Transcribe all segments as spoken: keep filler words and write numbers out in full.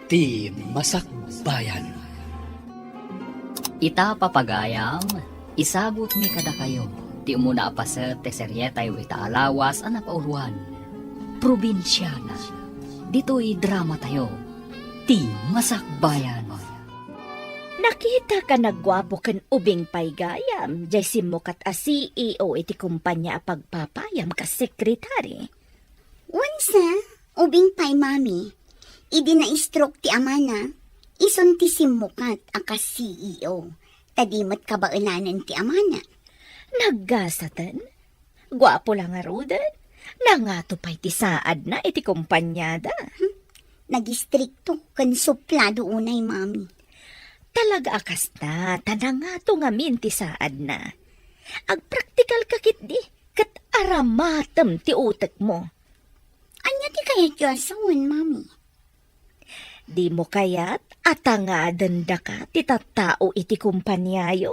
Ti Masakbayan. Ita, papagayam, isagutmi kadakayo ti umuna a paset ti serietayo ita a lawas a napauloan, Probinsiana. Ditoy dramatayo, Ti Masakbayan. Nakitaka a guapo ken ubing pay gayam, jay simmukat a C E O iti kumpanya a pagpapayam kas sekretary. Wen sa, ubing pay, Mami. Idi na-stroke ti amana, isun ti simmukat a kas C E O, ta di met kabaelanen ti amana. Naggasaten? Guapo la ngaruden. Nangato pay ti saadna iti kumpanyada. Hmm, nagistrikto ken suplado unay, Mami. Talaga a kasta, ta nangato ngamin ti saadna. Agpraktikalka ketdi, ket aramatem ti utekmo. Ania ti kayatyo a sawen, Mami? Dimo kayat a tangadendaka ti tattao iti kumpaniayo?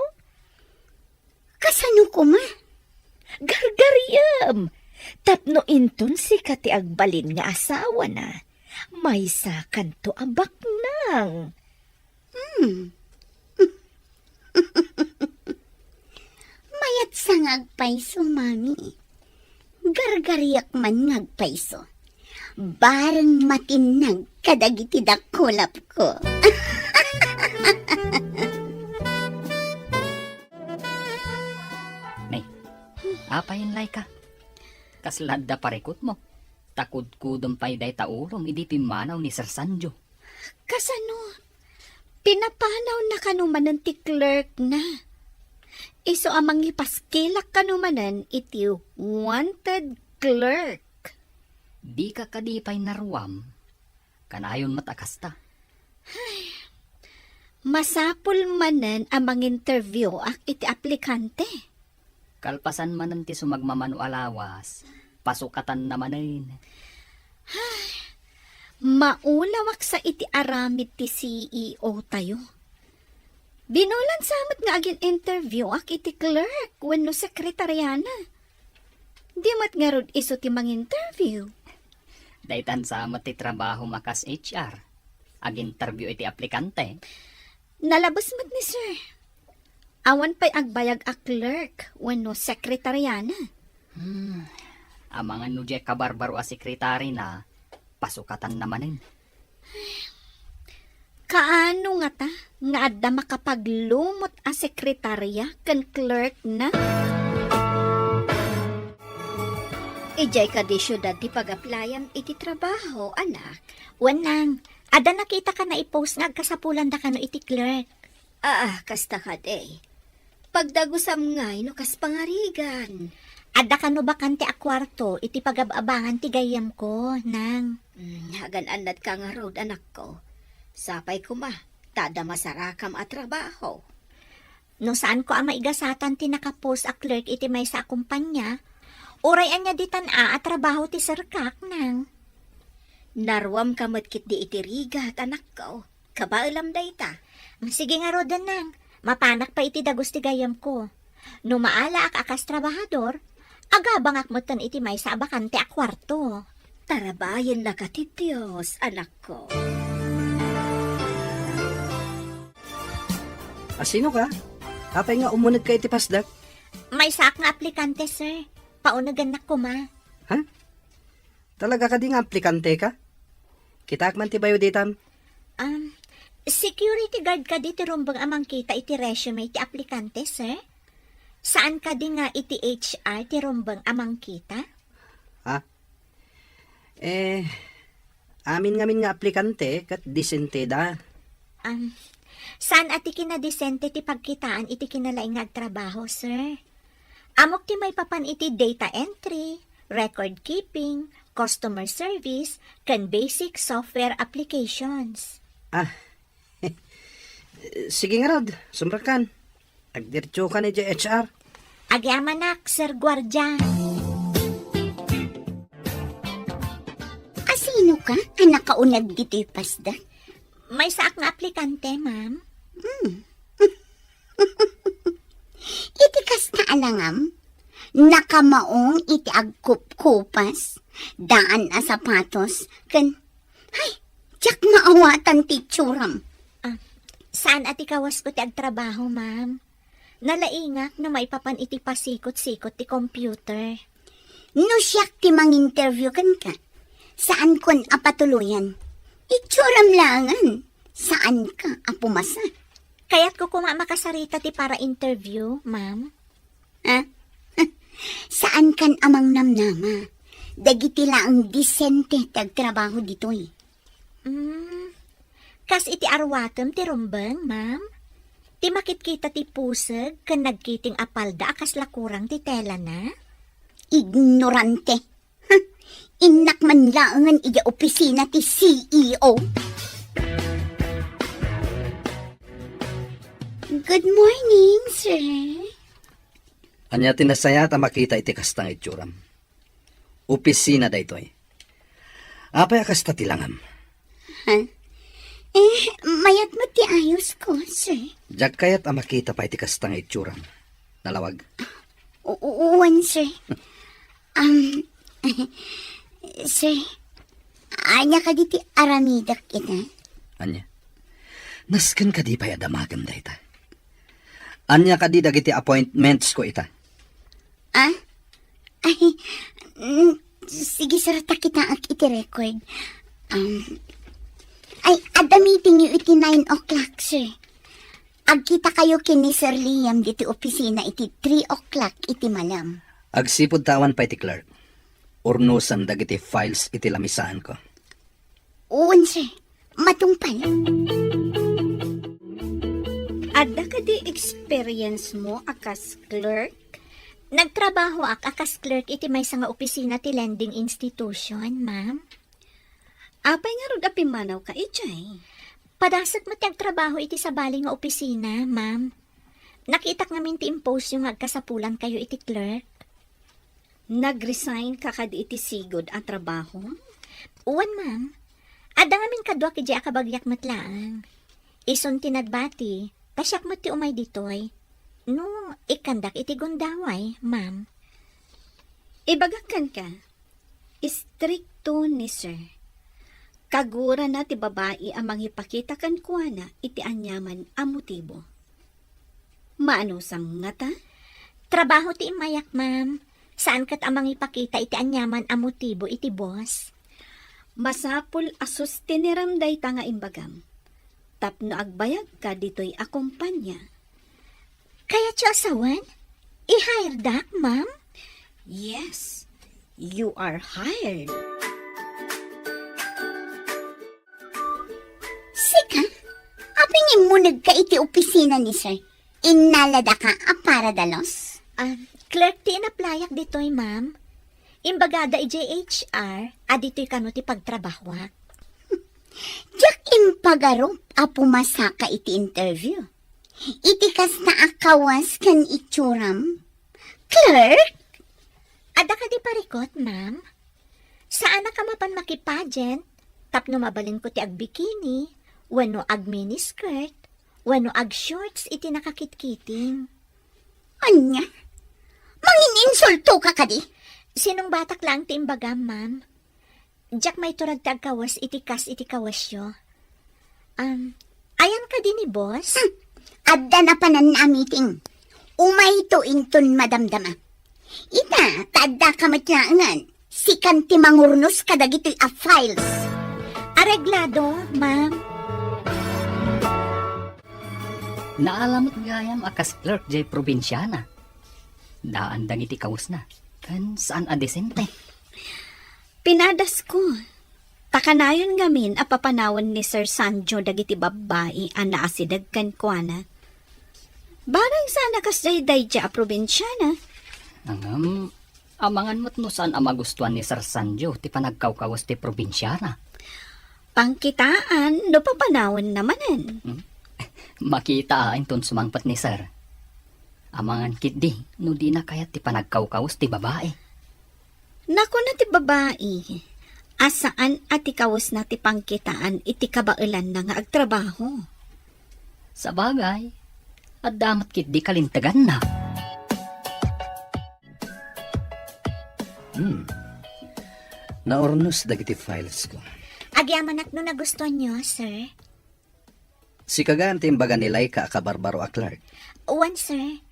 Kasano koma? Gargariem! Tapno inton sika ti agbalin nga asawana, maysakanto a baknang. Hmm. Mayat sa nga agpayso, Mami. Gargariak man nga agpayso. Bareng matinnag kadagiti dakulapko. Nay, apay, Laika? Kasla adda parikutmo? Ta kudkudem pay dayta ulom idi pimmanaw ni Sir Sanjo. Kasano? Pinapanawna kano manen ti clerkna. Isu a mangipaskilak kano manen iti wanted clerk. Dika kadi pay naruam? Kanayon met a kasta. Masapul manen a manginterview ak iti aplikante. Kalpasan manen ti sumagmamano a lawas, pasukatanna manen. Maulawak sa iti aramid ti C E O tayo. Binulan sa met nga agin-interview ak iti clerk wenno sekretariana. Di met ngarud isu ti manginterview. Daytan sa met ti trabaho makas H R. Aginterview iti aplikante. Nalabes met ni sir. Awan pay agbayag a clerk wenno sekretariana. Hmm. Amangan no diay kabarbaro a sekretarina, pasukatanna manen. Kaano ngata nga adda makapaglumot a sekretaria ken clerkna? Idiay kadi siudad ti pag-applyam iti trabaho, anak? Wen, nang, adda nakitaka a i-post nga agkasapulanda kano iti clerk. Aa, kasta kadi. Pagdagusam ngay no kas pangarigan. Adda kano bakante a kuarto iti pagab-abangan ti gayyemko, nang. Hmm, agan-annatka ngarud, anakko. Sapay koma, ta adda masarakam a trabaho. No saanko a maigasatan ti naka-post a clerk iti maysa a kumpanya, uray ania ditan a, a trabaho ti serkak, nang. Naruamka met ketdi iti rigat, anakko. Kabaelam dayta. Sige ngaruden, nang. Mapanak pay iti dagus ti gayyemko. No maalaak a kas trabahador, agabangak metten iti maysa a bakante a kuarto. Tarabayennaka ti Dios, anakko. A, sinoka? Apay nga umunegka iti pasdek? Maysaak nga aplikante, sir. Paunegennak koma. Ha? Talaga kadi nga aplikanteka? Kitaak man ti biodatam. Um, security guard kadi ti rumbeng a mangkita iti resume ti aplikante, sir? Saan kadi nga iti H R ti rumbeng a mangkita? Ha? Eh, amin ngamin nga aplikante ket disenteda. Um, saan a ti kinadisente ti pagkitaan iti kinalaing nga agtrabaho, sir? Ammok ti maipapan iti data entry, record keeping, customer service, ken basic software applications. Ah, sige ngarud, sumrekkan. Agdiretsokan idiay H R. Agyamanak, Sir Guardia. A, sinoka a nakauneg ditoy pasdek? Maysaak nga aplikante, ma'am. Hmm. Iti kasta a langam, nakamaong iti agkupkupas, daan a sapatos, ken, hay, Diak maawatan ti itsuram. Ah, saan a ti kawasko ti agtrabaho, ma'am? Nalaingak no maipapan iti pasikot-sikot ti computer. No siak ti manginterview kenka, saankon a patuloyan. Itsuram laengen, saanka a pumasa. Kayatko koma makasarita ti para-interview, ma'am. Ha? Saankan a mangnamnama. Dagiti laeng disente ti agtrabaho ditoy. Mm, kas iti arwatem ti rumbeng, ma'am? Ti makitkita ti puseg ken nagkiting a palda a kasla kurang ti telana? Ignorante. Huh, innak man laengen idiay opisina ti C E O. Good morning, sir. Ania ti nasayaat a makita iti kasta nga itsuram? Opisina daytoy. Apay a kasta ti langam? Ha? Eh, mayat met ti ayosko, sir. Diak kayat a makita pay ti kasta nga itsuram. Nalawag. U-, u-, uwan, sir. Um, sir, ania kadi ti aramidek ita? Ania? Nasken kadi pay a damagem dayta? Ania kadi dagiti appointmentsko ita? Ah? Ay, mm, sige, sir, ta kitaek iti record. Um, ay, adda meetingyo iti nine o'clock, sir. Agkitakayo ken ni Sir Liam ditoy opisina iti three o'clock iti malem. Agsipud ta awan pay ti clerk. Urnosem dagiti files iti lamisaanko. Uwan, sir. Matungpal. Adda kadi experience mo a kas clerk? Nagtrabahoak a kas clerk iti maysa nga opisina ti lending institution, ma'am. Apay ngarud a pimmanawka idiay? Padasek met ti agtrabaho iti sabali nga opisina, ma'am. Nakitak ngamin ti impostyo nga agkasapulankayo iti clerk. Nag-resign ka kadi iti sigud a trabaho? Wen, ma'am. Adda ngamin kaduak idiay a kabagiak met laeng. Isun ti nagbati, ta siak met ti umay ditoy. No, ikkandak iti gundaway, ma'am. Ibagak kenka, istrikto ni sir. Kagurana ti babai a mangipakita kenkuana iti aniaman a motibo. Maanusam ngata? Trabaho ti immayak, ma'am. Saan ket a mangipakita iti aniaman a motibo iti boss. Masapul a sustinerem dayta nga imbagam tapno agbayagka ditoy a kompania. Kayatyo a sawen? I-hiredak, ma'am? Yes, you are hired. Sika? Apay nga immunegka iti opisina ni sir? Innaladaka a para dalos? Ah, clerk ti inaplayak ditoy, ma'am. Imbagada idiay H R a ditoy kano ti pagtrabahoak. Diak impagarup a pumasaka iti interview. Iti kasta a kawas ken itsuram. Clerk? Adda kadi parikut, ma'am? Saanak a mapan makipageant tapno mabalinko ti agbikini, wenno agminiskirt, wenno agshorts iti nakakitkiting. Ania? Mangininsultoka kadi? Sinungbatak laeng ti imbagam, ma'am. Diak maiturag ti agkawas iti kas iti kawasyo. Um, ayan kadi ni boss? Hmm. Adda napanan a meeting. Umayto inton madamdama. Ita, ta addaka met laengen. Sikan ti mangurnos kadagitoy a files. Areglado, ma'am. Naala met gayam a kas clerk jay probinsiana. Daan dagiti kawesna, ken saan a desente. Pinadasko. Ta kanayon ngamin a papanawen ni Sir Sanjo dagiti babbai a naasideg kenkuana. Barang saan a kasjay daydiay a probinsiana. Ngem, amangan met no saan a magustuan ni Sir Sanjo ti panagkawkawes ti probinsiana. Pangkitaan no papanawenna manen. Hmm? Makita a inton sumangpet ni Sir. Amangan ketdi no dina kayat ti panagkawkawes ti babai. Nakuna ti babai a saan a ti kawesna ti pangkitaan iti kabaelanna nga agtrabaho. Sabagay, adda met ketdi kalinteganna. Hmm. Naurnos dagiti files ko. Agyamanak no nagustuanyo, sir. Sika gayam ti imbaga ni Laika a kabarbaro a clerk? Wen, sir.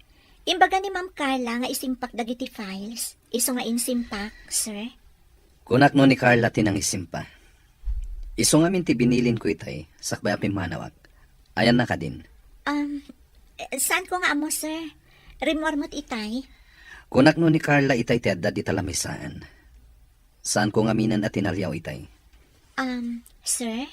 Imbaga ni Ma'am Carla nga isimpak dagiti files. Isu nga insimpak, sir. Kunak no ni Carla ti nangisimpa. Isu ngamin ti binilinko itay, sakbay a pimmanawak. Ayanna kadin? Um, eh, saanko nga ammo, sir. Rimmuar met itay. Kunak no ni Carla itay ti adda dita lamisaan. Saanko ngaminen a tinaliaw itay. Um, sir,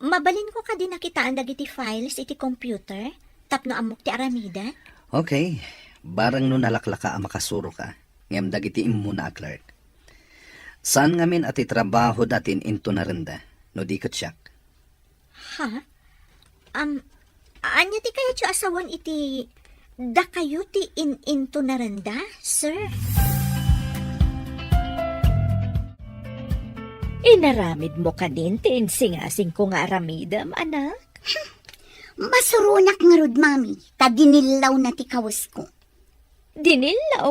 mabalinko kadi a kitaan dagiti files iti computer tapno ammok ti aramidek? Okay. Barang no nalaklaka a makasuroka, ngem dagiti immuna a clerk. Saan ngamin a ti trabahoda ti in-intunarenda, no di ket siak? Ha? Am, ania ti kayatyo a sawen iti dakayo ti in-intunarenda, sir? Inaramidmo kadin ti insingasingko nga aramidem, anak? Masuronak ngarud, Mami, ta dinillawna ti kawesko. Dinillaw?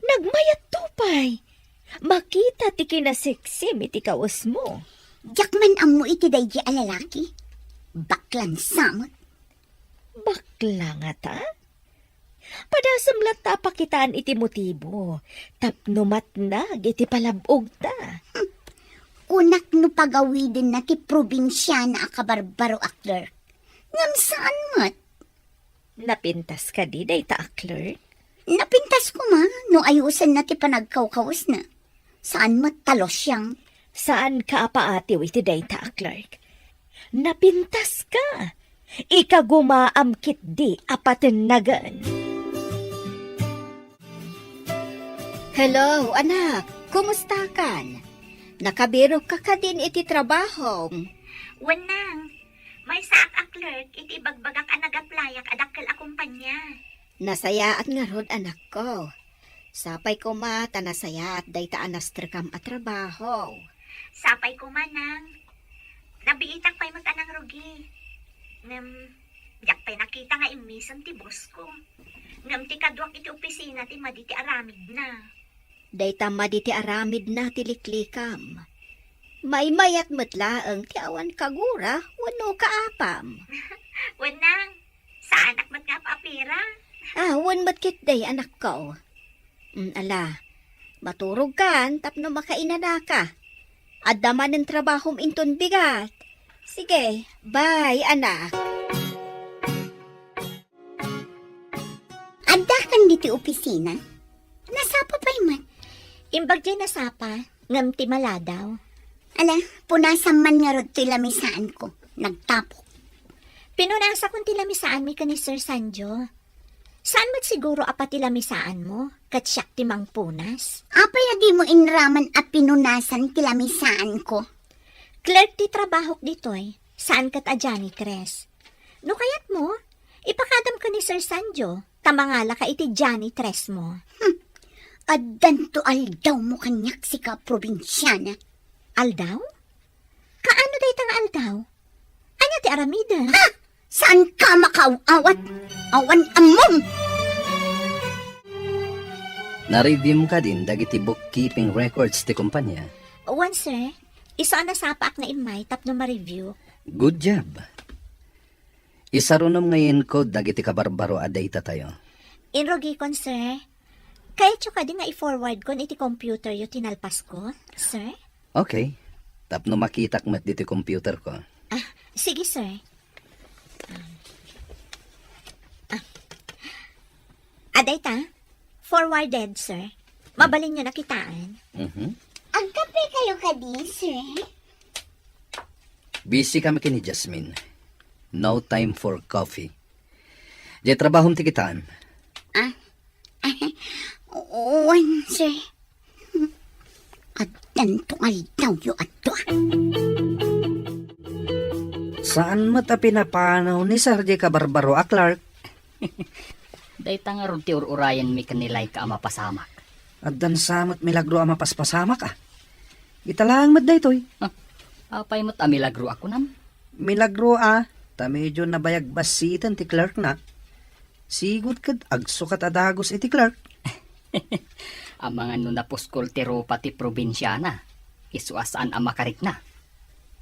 Nagmayatto pay. Makita ti kinaseksim iti kawesmo. Diak man ammo iti daydi a lalaki. Baklan sa met. Bakla ngata? Padasem latta a pakitaan iti motibo tapno matnag iti palab-ogta. Kunak no pagawidenna ti probinsiana a kabarbaro a clerk. Ngem saan met. Napintas kadi dayta a clerk? Napintas koma no ayusenna ti panagkawkawesna. Saan met ta losyang. Saanka a paatiw iti dayta a clerk. Napintaska. Ikagumaam ketdi a patennagen. Hello, anak. Kumustakan? Nakabirokka kadin iti trabahom? Wen, nang. Maysaak a clerk iti ibagbagak a nag-applyak a dakkel a kompania. Nasayaat ngarud, anakko. Sapay koma ta nasayaat dayta a nastrekam a trabaho. Sapay koma, nang. Nabiitak pay met a nangrugi. Ngem, diak pay nakita nga immisem ti boss ko. Ngem ti kaduak iti opisina ti madi ti aramidna. Dayta madi ti aramidna ti liklikam. Maymayat met laeng ti awan kagura wenno kaapam. Wen, nang, saanak met nga apapira. Ah, wen met ketdi, anakko. Mm, ala, maturogkan tapno makainanaka. Adda manen trabahom inton bigat. Sige, bye, anak. Addakan ditoy opisina? Nasapa pay met? Imbag diay nasapa, ngem ti maladaw. Ala, punasam man ngarud toy lamisaanko. Nagtapok. Pinunasakon ti lamisaanmi ken ni Sir Sanjo. Saan met siguro a pati lamisaanmo, ket siak ti mangpunas? Apay a dimo inraman a pinunasan ti lamisaanko? Clerk ti trabahok ditoy, saan ket a janitress. No kayatmo, ipakadam ken ni Sir Sanjo, ta mangalaka iti janitressmo. Hmm. Addanto aldawmo kaniak, sika probinsiana. Aldaw? Kaano dayta nga aldaw? Ania ti aramidem? Ha? Saanka makaaw-awat? Awan ammom! Na-review mo kadin dagiti bookkeeping records ti kompania? Wen, sir. Isu a nasapaak nga immay tapno ma-review. Good job. Isarunom nga encode dagiti kabarbaro a data tayo. Inrugikon, sir. Kayatyo kadi nga i-forwardkon iti computeryo ti nalpasko, sir? Okay. Tapno makitak met ditoy computerko. Ah, sige, sir. Ah. Ah. Adayta? Forwarded, sir. Mabalinyo a kitaan. Mhm. Agkape kayo kadi, sir? Busy kami ken ni Jasmine. No time for coffee. Diay trabahom ti kitaan. Ah? Wen, sir. Addanto nga aldawyo adtoy. Saan met a pinapanaw ni Sir diay kabarbaro a clerk? Dayta ngarud ti ur-urayenmi ken ni Laika a mapasamak. Addan sa met milagro a mapaspasamak, a. Ita laeng met daytoy. Ah, apay met a milagro a kunam? Milagro, a, ta medio nabayag bassiten ti clerkna. Sigud ket agsukat a dagus iti clerk. Amangan no napuskol ti rupa ti probinsiana, isu a saan a makarikna.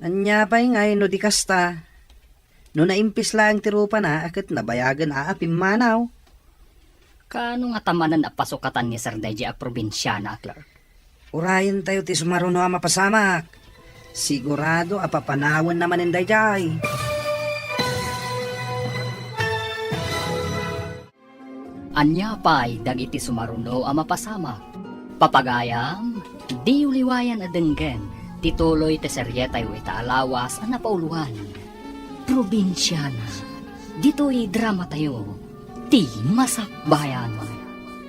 Ania pay ngay no di kasta? No naimpis laeng ti rupana, a ket nabayagen a pimmanaw. Kaano ngata manen a pasukatan ni Sir daydi a probinsiana a clerk? Urayentayo ti sumaruno a mapasamak. Sigurado a papanawenna manen daydiay. Ania pay dagiti sumaruno a mapasamak? Papagayam, diyo liwayan a denggen ti tuloy ti serietayo ita a lawas a napauluan. Probinsiana. Ditoy dramatayo, ti Masakbayan.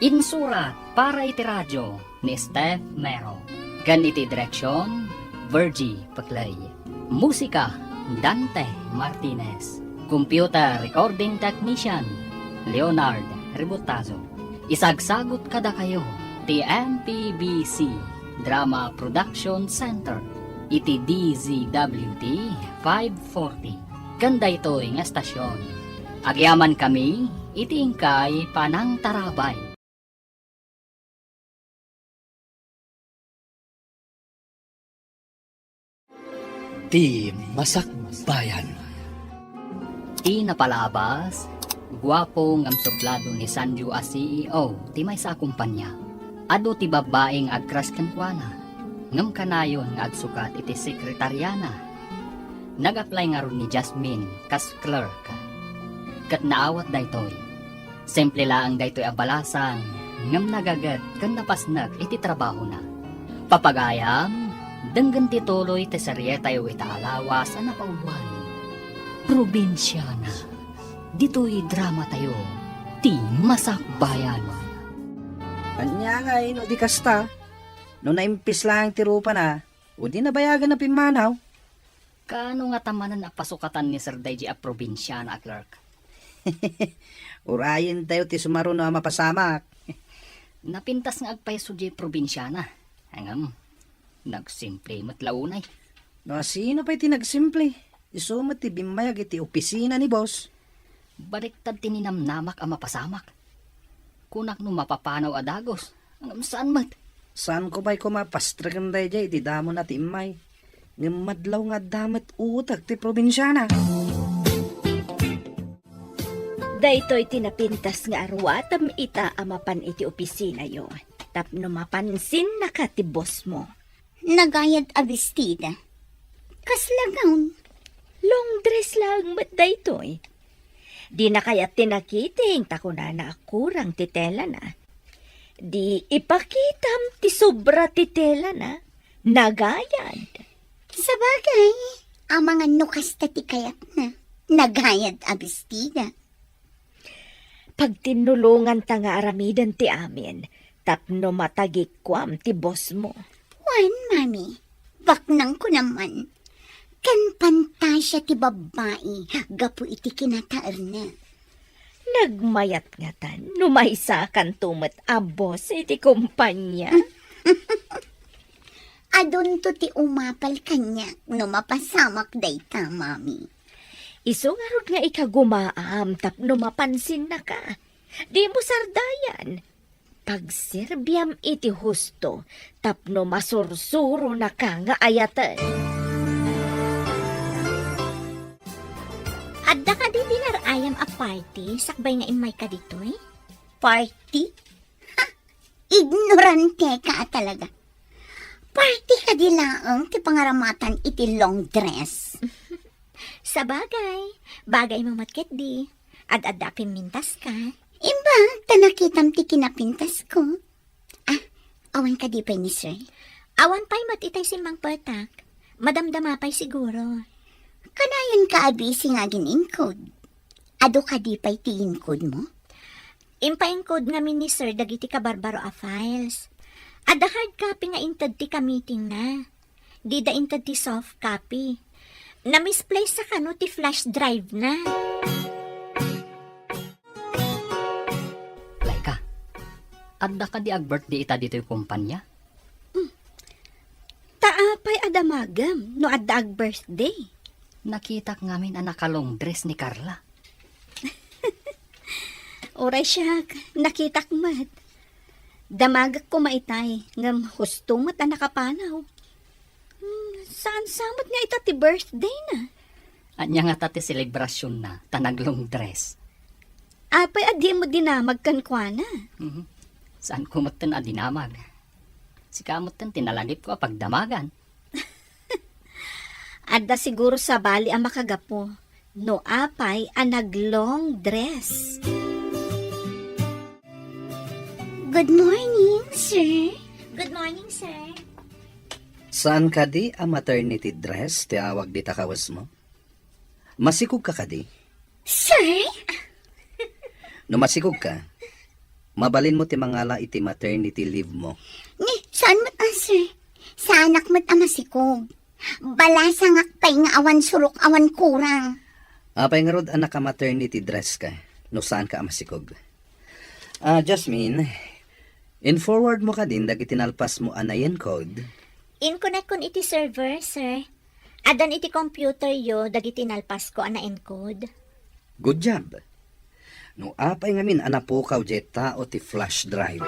Insurat para iti radyo ni Steph Mero. Ken iti direksyon, Virgie Peclay. Musika, Dante Martinez. Computer recording technician, Leonard Ributazo. Isagsagut kadakayo ti M P B C Drama Production Center iti D Z W T five forty. Ken daytoy nga estasyon, agyamankami iti inkay panangtarabay. Ti Masakbayan. Ti napalabas, guapo ngem sublado ni Sanju a C E O ti maysa a kumpanya. Adu ti babbai nga agkras kenkuana, ngem kanayon nga agsukat iti sekretariana. Nag-apply ngarud ni Jasmine kas clerk. Ket naawat daytoy. Simple laeng daytoy a balasang, ngem nagaget ken napasnek iti trabahona. Papagayam, denggen ti tuloy ti serietayo ita a lawas a napauluan. Probinsiana. Ditoy dramatayo, ti Masakbayan. Ania ngay no di kasta? No naimpis laeng ti rupana, o di nabayagen a pimmanaw? Kaano ngata manen a pasukatan ni Sir daydi a probinsiana a clerk? Urayentayo ti sumaruno a mapasamak. Napintas nga agpayso diay probinsiana. Ngem, nagsimple met la unay. No, sino pay ti nagsimple? Isu met ti bimmayag iti opisina ni boss. Baliktad ti ninamnamak a mapasamak. Kunak no mapapanaw a dagus, ngem saan met. Saanko pay koma pastreken daydiay iti damona ti immay. Ngem madlaw nga adda met utek ti probinsiana. Daytoy ti napintas nga aruatem ita a mapan iti opisinayo, tapno mapansinnaka ti bossmo. Nagayad a bestida. Kasla gown? Long dress laeng met daytoy. Di na kayat ti nakiting ta kunana a kurang ti telana. Di ipakitam ti sobra ti telana. Nagayad. Sabagay, amangan no kasta ti kayatna. Nagayad a bestida. Pagtinnulonganta nga aramiden ti amin tapno matagikuam ti bossmo. Wen, Mami, baknangko naman. Ken pantasia ti babbai gapu iti kinataerna. Nagmayat ngatan no maysakanto met a boss iti kompania. Adunto ti umapal kaniak no mapasamak dayta, Mami. Isu ngarud nga ikagumaam tapno mapansinnaka. Dimo sardayan. Pagserbiam iti husto tapno masursuronaka nga ayaten. Adda kadi dinner ayam a party sakbay nga immayka ditoy? Party? Ha! Ignoranteka a talaga. Party kadi laeng ti pangaramatan iti long dress. Sabagay, bagaymo met ketdi. Ad-adda a pimmintaska. Imbag ta nakitam ti kinapintasko. Ah, awan kadi pay ni sir? Awan pay met itay simmangpetak. Madamdama pay siguro. Kanayon ka a busy nga agin-encode. Adu kadi pay ti encode mo? Impaencode ngamin ni sir dagiti kabarbaro a files. Adda hard copy nga inted ti kamitingna. Dida inted ti soft copy. Na-misplace sa kano ti flash drive na. Laika, adda kadi ag-birthday ita ditoy kumpanya? Hmm. Ta apay a damagem no adda ag-birthday? Nakitak ngamin a naka-long dress ni Carla. Uray siak, nakitak met. Damagek koma itay, ngem husto met a nakapanaw. Hmm, Saan sa met nga ita ti birthday na? Ania ngata ti selebrasyon na, ta nag-long dress? Apay a dimo dinamag kenkuana? Mhm. Saan ko metten a dinamag? Sika metten ti nalagipko a pagdamagan. Adda siguro sabali a makagapu no apay a nag-long dress. Good morning, sir. Good morning, sir. Saan kadi a maternity dress ti awag dita kawesmo? Masikog ka kadi? Sir? No masikog ka, mabalin mo ti mangala iti maternity leave mo. Ni, saan met a, sir? Saanak met a masikog. Balasangak pay nga awan surok, awan kurang. Apay ngarud a naka-maternity dress ka, no saan ka a masikog? Ah, Jasmine, in-forward mo kadin dagiti nalpas mo a nayen code? In-connect kon iti server, sir. Addan iti computer yo dagiti nalpas ko a na-encode. Good job. No apay ngamin a napukaw diay tao ti flash drive?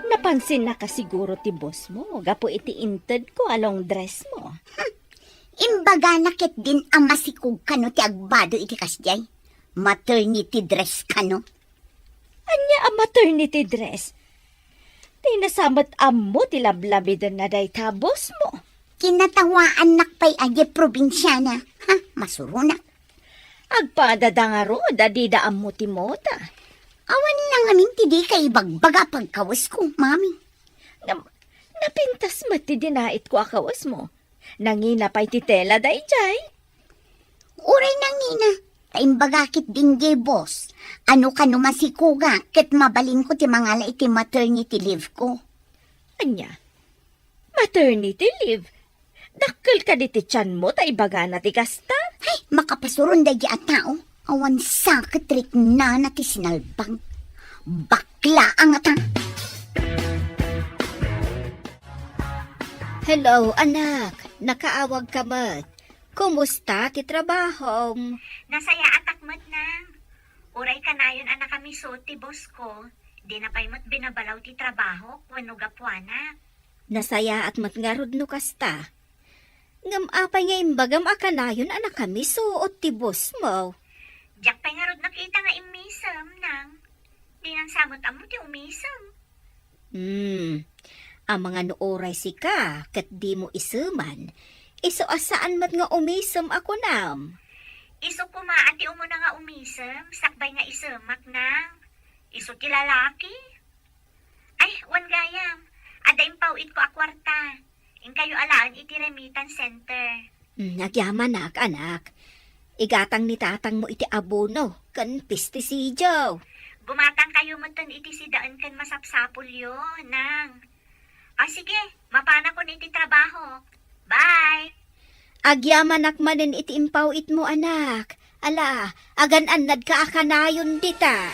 Napansinnaka siguro ti boss mo gapu iti inted ko a long dress mo. Hmm. Imbagana ketdin a masikog kano ti agbado iti kasdiay. Maternity dress kano. Ania a maternity dress? Dina sa met ammo ti lablamidenna dayta boss mo. Kinatawaannak pay a diay probinsiana. Ha, masuronak. Agpadada ngarud a dida ammo ti moda. Awan la ngamin ti dika ibagbaga a pagkawesko, mami. Ngem, napintas met ti dinaitko a kawesmo. Nangina pay ti tela daydiay. Uray nangina, ta imbaga ketdin diay boss a no kano masikogak ket mabalinko ti mangala iti maternity leave ko. Ania? Maternity leave? Dakkel kadi ti tianmo ta ibagana ti kasta? Hay, makapasuron daydiay a tao. Awan sa ket riknana ti sinalbag. Bakla a ngata. Hello, anak. Nakaawag ka met. Kumusta ti trabahom? Nasayaatak met, nang. Uray kanayon a nakamiso ti boss ko, dina pay met binabalaw ti trabaho wenno gapuana. Nasayaat met ngarud no kasta. Ngem apay nga imbagam a kanayon a nakamiso ti boss mo? Diak pay ngarud nakita nga immisem, nang. Dinan sa met ammo ti umisem. Hmm. Amangan no uray sika ket dimo iseman, isu a saan met nga umisem a kunam. Isu koma a ti umuna nga umisem, sakbay nga isemak, nang. Isu ti lalaki. Ay, wen gayam, adda impaw-itko a kuarta. Inkayo alaen iti remittance center. Hmm, agyamanak, anak. Igatang ni tatangmo iti abono ken pesticidio. Gumatangkayo metten iti sidaen ken masapsapulyo, nang. O sige, mapanakon iti trabaho. Bye! Agyamanak manen iti impaw-itmo, anak. Ala, agan-annadka a kanayon dita.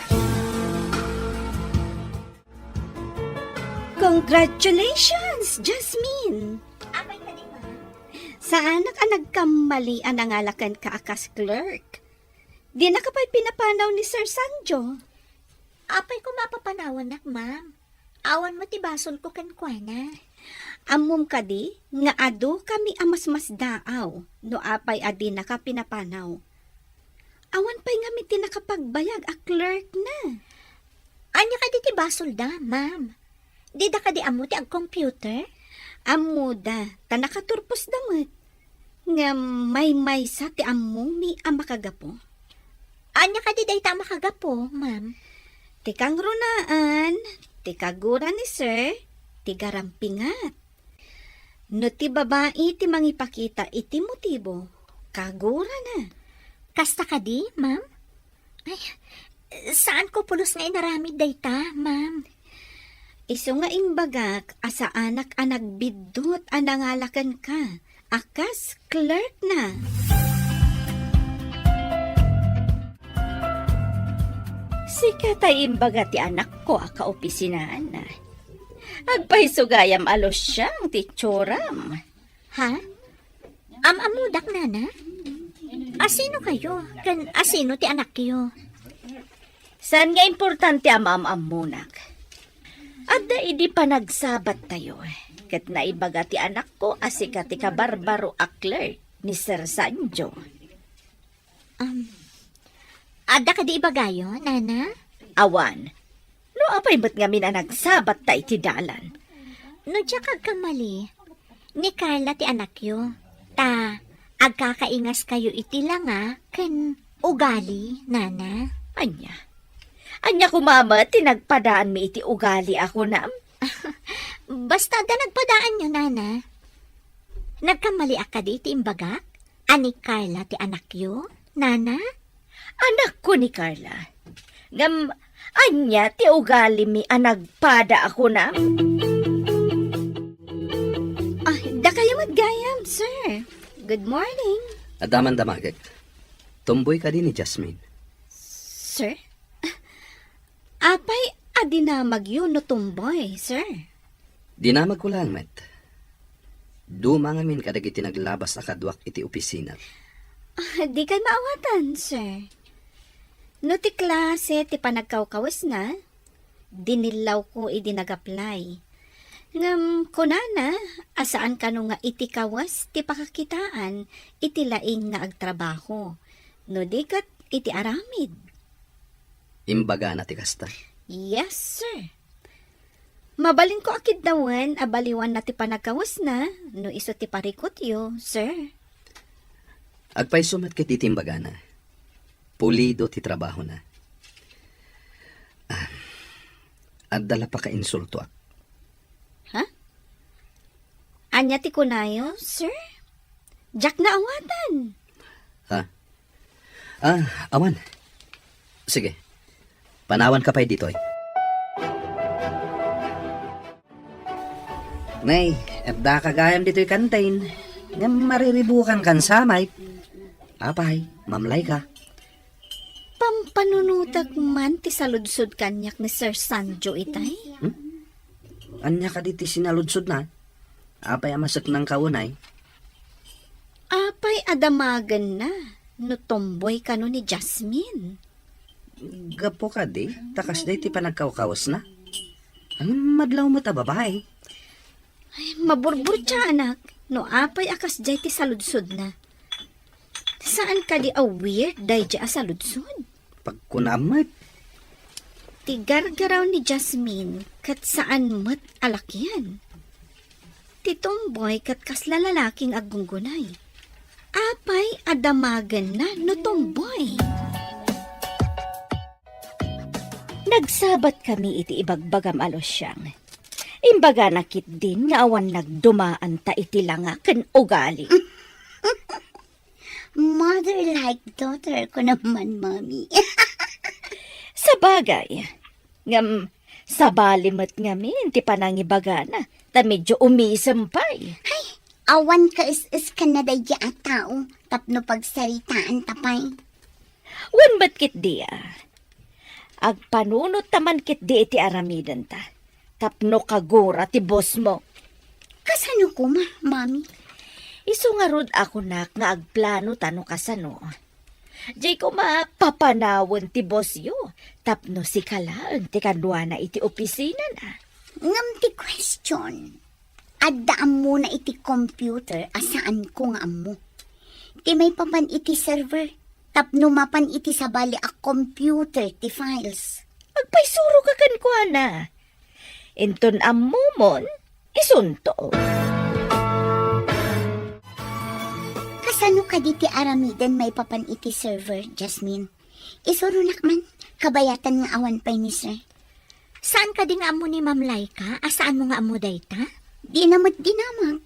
Congratulations, Jasmine! Apay kadi, ma? Saanak a nagkammali a nangala kenka a kas clerk. Dinaka pay pinapanaw ni Sir Sanjo. Apay koma a papanawannak, ma'am. Awan met ti basolko kenkuana. Ammom kadi nga adu kami a masmasdaaw no apay a dinaka pinapanaw. Awan pay ngamin ti nakapagbayag a clerk na. Ania kadi ti basolda, ma'am? Dida kadi ammo ti ag-computer? Ammoda, ta nakaturposda met. Ngem maymaysa ti ammomi a makagapu. Ania kadi dayta a makagapu, ma'am? Ti kangrunaan, ti kagura ni sir, ti garampingat. No ti babai ti mangipakita iti motibo, kagurana. Kasta kadi, ma'am? Ay, saanko pulos nga inaramid dayta, ma'am. Isu nga imbagak a saanak a nagbiddut a nangala kenka a kas clerk na. Sika tay imbaga ti anakko a kaopisinaan. Agpayso gayam a lusiang ti itsuram. Ha? Am-ammodak, nana? Asino kayo? Ken asino ti anakyo? Saan nga importante a maam-ammonak? Adda idi panagsabattayo, ket naibaga ti anakko a sika ti kabarbaro a clerk ni Sir Sancho. Um, adda kadi ibagayo, Nana? Awan. No apay met ngamin a nagsabatta iti dalan? No diak agkamali, ni Carla ti anakyo. Ta agkakaingaskayo iti langa ken ugali, Nana. Ania? Ania koma met ti nagpadaanmi iti ugali a kunam? Basta adda nagpadaanyo, Nana. Nagkamaliak kadi iti imbagak a ni Carla ti anakyo, Nana? Anakko ni Carla. Ngem, ania ti ugalimi a nagpada a kunam? Ah, dakayo met gayam, sir. Good morning. Adda man damagek. Tomboy kadi ni Jasmine? Sir? Apay a dinamagyo no tomboy, sir? Dinamagko laeng met. Duma ngamin kadagiti naglabas a kaduak iti opisina. Ah, dikay maawatan, sir. No ti klase ti panagkawkawesna, dinillawko idi nag-apply. Ngem kunana a saan kano nga iti kawes ti pakakitaan iti laing nga agtrabaho, no di ket iti aramid. Imbagana ti kasta? Yes, sir. Mabalinko a kiddawen a baliwanna ti panagkawesna no isu ti parikutyo, sir. Agpayso met ket iti imbagana. Pulido ti trabahona. Ah, adda la pakainsultoak. Ha? Ania ti kunayo, sir? Diak naawatan. Ha? Ah, awan. Sige. Panawanka pay ditoy. Nay, addaka gayam ditoy kantin. Ngem mariribukan kan samay. Apay, mamlayka. Pampanunotek man ti saludsod kaniak ni Sir Sancho itay? Hmm? Ania kadi ti sinaludsodna? Apay a maseknangka unay? Apay a damagenna no tomboy kano ni Jasmine? Gapu kadi, ta kasdiay ti panagkawkawesna. Ngem madlaw met a babai. Ay, maburburtiaanak no apay a kasdiay ti saludsodna. Saan kadi a weird daydi a saludsod? Pagkunam met. Ti gargaraw ni Jasmine ket saan met a lakian. Ti tomboy ket kasla lalaki nga aggunggunay. Apay a damagenna no tomboy? Nagsabat kami iti ibagbagam a Luciang. Imbagana ketdin nga awan nagdumaanta iti langa ken ugali. Mother like daughter ko naman, Mami. Sabagay, ngem sabali met ngamin ti panangibagana, ta medyo umisem pay. Ay, awan kaes-eskanna daydi a tao tapno pagsaritaanta pay. Wen met ketdi a. Agpanunot ta man ketdi iti aramidenta. Tapno kagura ti boss mo. Kasano koma, Mami? Isu ngarud a kunak nga agplano ta no kasano. Diay koma papanawen ti boss yo, tapno sika laeng ti kaduana iti opisinana. Ngem ti question, adda ammona iti computer a saanko nga ammo. Ti maipapan iti server, tapno mapan iti sabali a computer ti files. Agpaysuro ka kenkuana. Inton ammomon, isunto. Kasano kadi ti aramiden maipapan iti server, Jasmine? Isuronak man, kabayatan nga awan pay ni sir. Saan kadi nga ammo ni Ma'am Laika a saanmo nga ammo dayta? Dina met dinamag.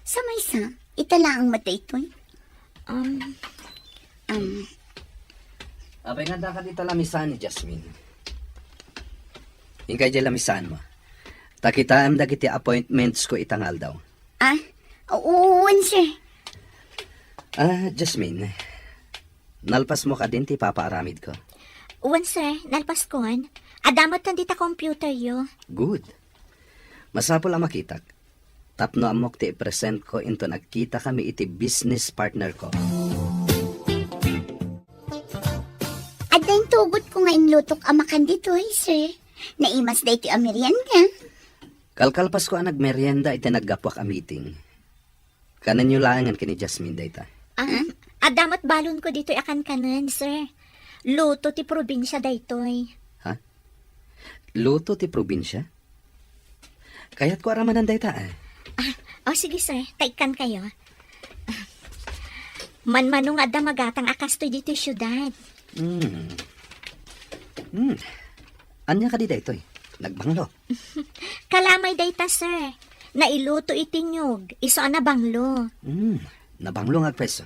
Sa maysa, ita laeng met daytoy. Um, um. Apay nga daka dita lamisaan ni Jasmine? Inkay diay lamisaanmo. Ta kitaem dagiti appointments ko ita nga aldaw. Ah, wen, sir. Ah, Jasmine, nalpasmo kadin ti ipapaaramidko? Wen, sir, nalpaskon. Adda met dita computer yo. Good. Masapul a makitak. Tapno ammok ti i-present ko inton agkita kami iti business partner ko. Adda intugot ko nga inlutok a makan ditoy, sir. Naimas daytoy a merienda. Kalkalpasko a nagmerienda iti naggapuak a meeting. Kanenyo laengen ken ni Jasmine dayta. Ah, adda met balonko ditoy a kankanen, sir. Luto ti probinsia daytoy. Ha? Luto ti probinsia? Kayatko a ramanan dayta, eh. Ah, o sige, sir. Ta ikkankayo. Manmano nga adda magatang a kastoy ditoy siudad. Hmm. Hmm. Ania kadi daytoy? Nagbanglo. Kalamay dayta, sir. Nailuto iti niyog, isu a nabanglo. Hmm. Nabanglo nga agpresso.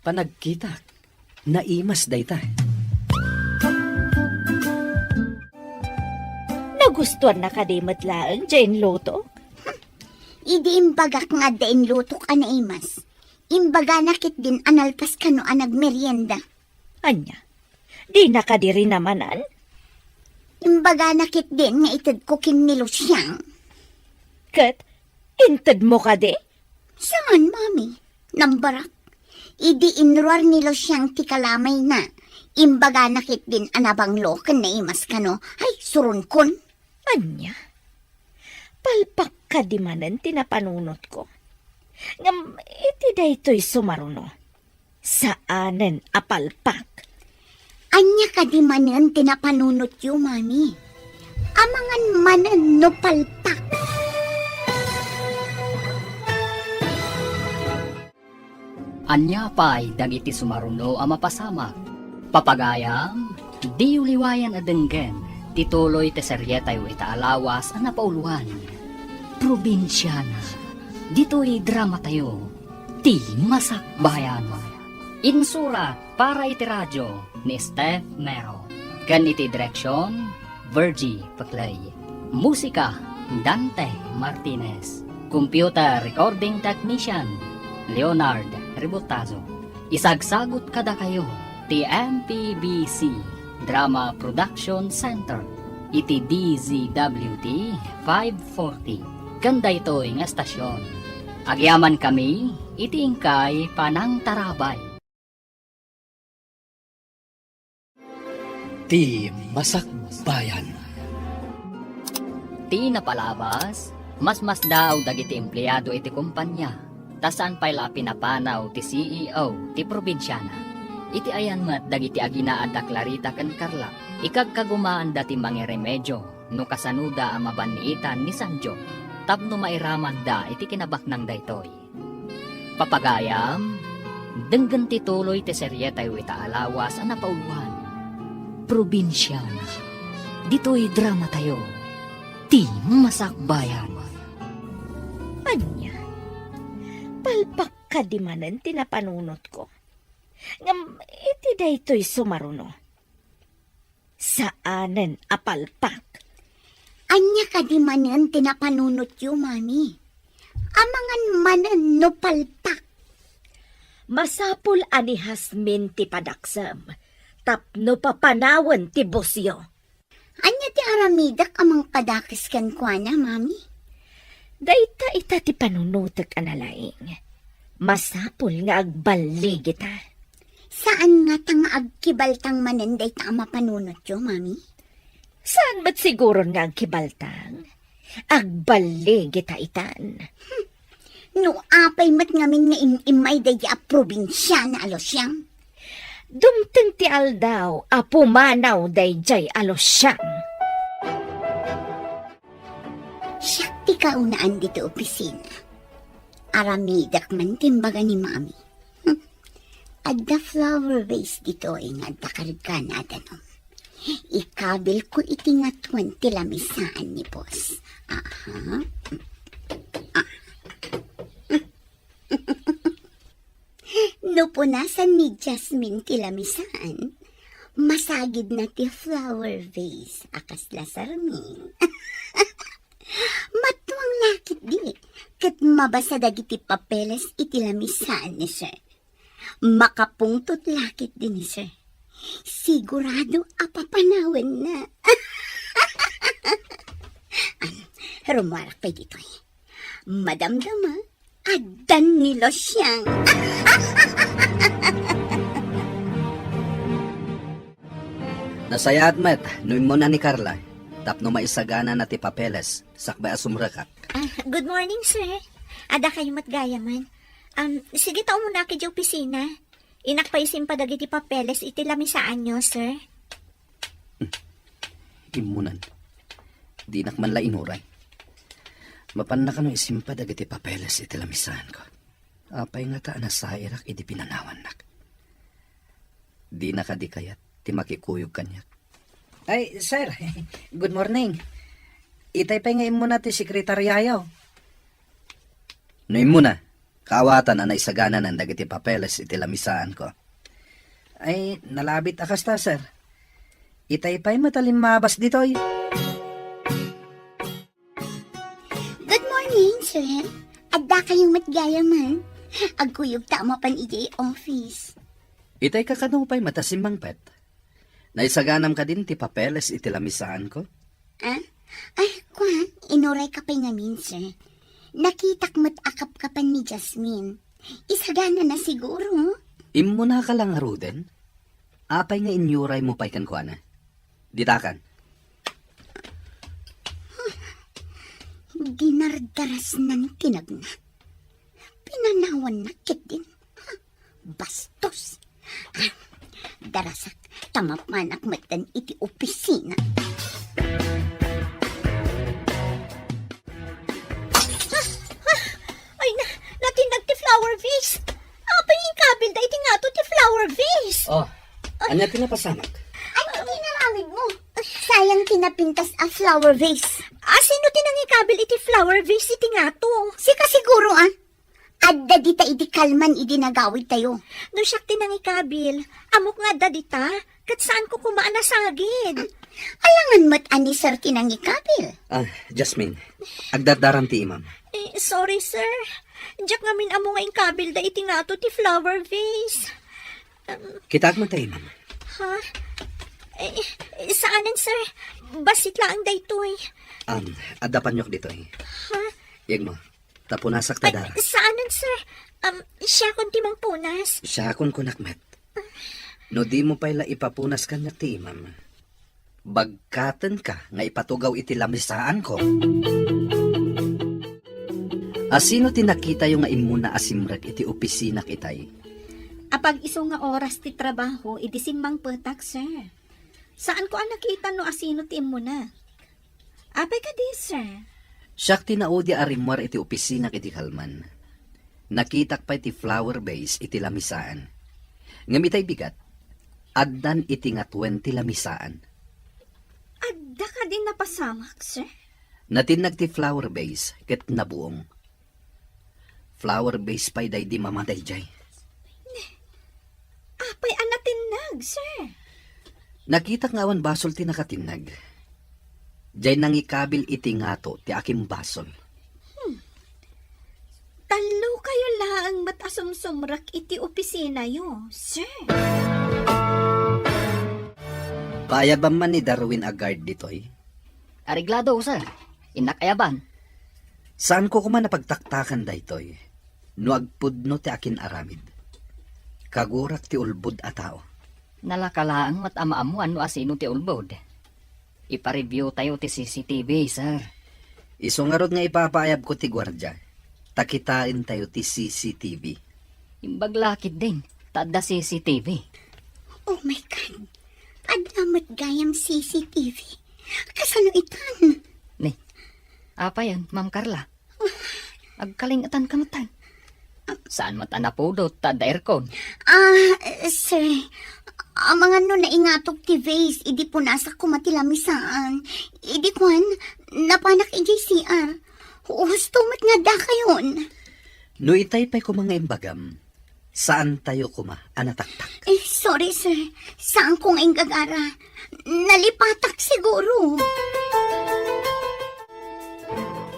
Panagkitak. Naimas dayta. Nagustuanna kadi met laeng diay inlutok? Idi imbagak nga adda inlutok a naimas, imbagana ketdin a nalpas kano a nagmerienda. Ania? Dina kadi rinamanan? Imbagana ketdin nga itedko ken ni Luciang. Ket intedmo kadi? Saan, Mami? Nambarak. Idi inruar ni Luciang ti kalamayna, imbagana ketdin a nabanglo ken naimas kano. Ay, suronkon. Ania? Palpak kadi manen ti napanunotko? Ngem iti daytoy sumaruno, saanen a palpak. Ania kadi manen ti napanunotyo, Mami? Amangan manen no palpak. Ania pay dagiti sumaruno a mapasamak? Papagayam, diyo liwayan a denggen ti tuloy ti serietayo ita a lawas a napauluan. Probinsiana. Ditoy dramatayo, Ti Masakbayan. Insurat para iti radio ni Steph Mero. Ken iti direksion, Virgie Peclay. Musika, Dante Martinez. Computer recording technician, Leonard Ributazo. Isagsagut kadakayo ti M P B C Drama Production Center iti D Z W T five forty. Ken daytoy nga estasion, agyamankami iti inkay panangtarabay. Ti Masakbayan. Ti napalabas, masmasdaaw dagiti empleado iti kompania, ta saan pay la a pinapanaw ti C E O ti probinsiana. Iti ayan met dagiti aginaad a Clarita ken Carla, ikagkagumaanda ti mangiremedio no kasanoda a mabanniitan ni Sanjo tapno mairamanda iti kinabaknang daytoy. Papagayam, denggen ti tuloy ti serietayo ita a lawas a napauluan. Probinsiana. Ditoy dramatayo, Ti Masakbayan. Ania? Palpak kadi manen ti napanunotko? Ngem iti daytoy sumaruno, saanen a palpak. Ania kadi manen ti napanunotyo, Mami? Amangan manen no palpak. Masapul a ni Jasmine ti padaksem tapno papanawen ti busyo. Ania ti aramidek a mangpadakes kenkuana, Mami? Dayta ita ti panunotek a nalaing. Masapul nga agballigita. Saan ngata nga agkibaltang manen dayta a mapanunotyo, Mami? Saan met siguron nga agkibaltang? Agballigita itan. No apay met ngamin nga im-immay daydi a probinsiana a Luciang. Dumteng ti aldaw a pumanaw daydiay a Luciang. Siak ti kaunaan ditoy opisina. Aramidek man ti imbaga ni Mami. Hmm. Adda flower vase ditoy nga adda kargana a danum. Ikabilko iti ngatuen ti lamisaan ni boss. Aha. Ah. No punasan ni Jasmine ti lamisaan, masagidna ti flower vase a kasla sarming. Matuang la ketdi, ket mabasa dagiti papeles iti lamisaan ni sir. Makapungtot la ketdi ni sir. Sigurado a papanawenna. Am, rummuarak pay ditoy. Madamdama, addan ni Luciang. Nasayaat met no immuna ni Carla. tapno maisaganana ti papeles sakbay a sumrekak. Ah, good morning, sir. Adda kayo met gayamen. Um, sige ta umunakon idiay opisina. Innak pay isimpa dagiti papeles iti lamisaanyo, sir. Immunan. Dinak man la inuray. Mapanna kano isimpa dagiti papeles iti lamisaanko? Apay ngata a nasairak idi pinanawannak? Dina kadi kayat ti makikuyog kaniak? Ay, sir. Good morning. Itay pay nga immuna ti sekretariayo. No immuna, kaawatan a naisagananan dagiti papeles iti lamisaanko. Ay, nalabit a kasta, sir. Itay pay met a limmabas ditoy. Good morning, sir. Adda kayo met gayamen. Agkuyog ta a mapan idiay office. Itay kakano pay met a simmangpet? Naisaganam kadin ti papeles iti lamisaanko? Ah? Ay, kuan, inuray ka pay ngamin, sir. Nakitak met a kapkapan ni Jasmine. Isaganana siguro. Immunaka la ngaruden? Apay nga inyuraymo pay kenkuana? Ditakan. Dinardarasnan ti nagna. Pinanawanna ketdin. Bastos. Darasak, ta mapanak metten iti opisina. Ay na, natinnag ti flower vase. Apay nga ikabil da iti ngato ti flower vase? Oh, ania ti napasamak? Ania ti inaramidmo? Sayang ti napintas a flower vase. Asino ti nangikabil iti flower vase iti ngato? Sika siguro, ah. Adda dita idi kalman idi nagawidtayo. No siak ti nangikabil, ammok nga adda dita, ket saanko koma a nasagid. Alangan met a ni sir ti nangikabil. Ah, Jasmine, agdardaram ti imam. Eh, sorry, sir. Diak ngamin ammo nga inkabilda iti ngato ti flower vase. Um, Kitaak met ta imam. Ha? Eh, eh, saanen, sir. Bassit laeng daytoy. Um, adda paniok ditoy. Ha? Yegmo, ta punasak ta dara. Saanen, sir. Um, siakon ti mangpunas. Siakon kunak met. No dimo pay la ipapunas kaniak ti imam, bagkatenka nga ipatugaw iti lamisaanko. Asino ti nakitayo nga immuna a simrek iti opisinak itay? Apag-isu nga oras ti trabaho idi simmangpetak, sir. Saanko a nakita no asino ti immuna. Apay kadi, sir? Siak ti naudi a rimmuar iti opisinak idi kalman. Nakitak pay ti flower vase iti lamisaan. Ngem itay bigat, addan iti ngatuen ti lamisaan. Adda kadi napasamak, sir? Natinnag ti flower vase ket nabuong. Flower vase pay daydi mama daydiay. Apay a natinnag, sir? Nakitak nga awan basol ti nakatinnag. Diay nangikabil iti ngato ti akimbasol. Hmm. Tallo kayo laeng met a sumsumrek iti opisinayo, sir. Paayabam man ni Darwin a guard ditoy? Areglado, sir. Innak ayaban. Saanko koma a pagtaktakan daytoy no agpudno ti akin-aramid. Kagurak ti ulbod a tao. Nalaka laeng met a maammuan no asino ti ulbod. Ipa-review tayo ti C C T V, sir. Isu ngarud nga ipapaayabko ti guardia, ta kitaentayo ti C C T V. Imbag la ketdin, ta adda C C T V. Oh my God! Adda met gayam C C T V. Kasano itan? Ni, apayen, Ma'am Carla? Agkalingetan ka met. Saan met a napudot ta adda aircon? Ah, sir, amangan no naingatok ti vase idi punasak koma ti lamisaan. Idi kuan, napanak idiay C R. Husto met nga adda kayon. No itay pay koma nga imbagam, saantayo koma a nataktak. Eh, sorry, sir. Saanko nga inggagara. Nalipatak siguro.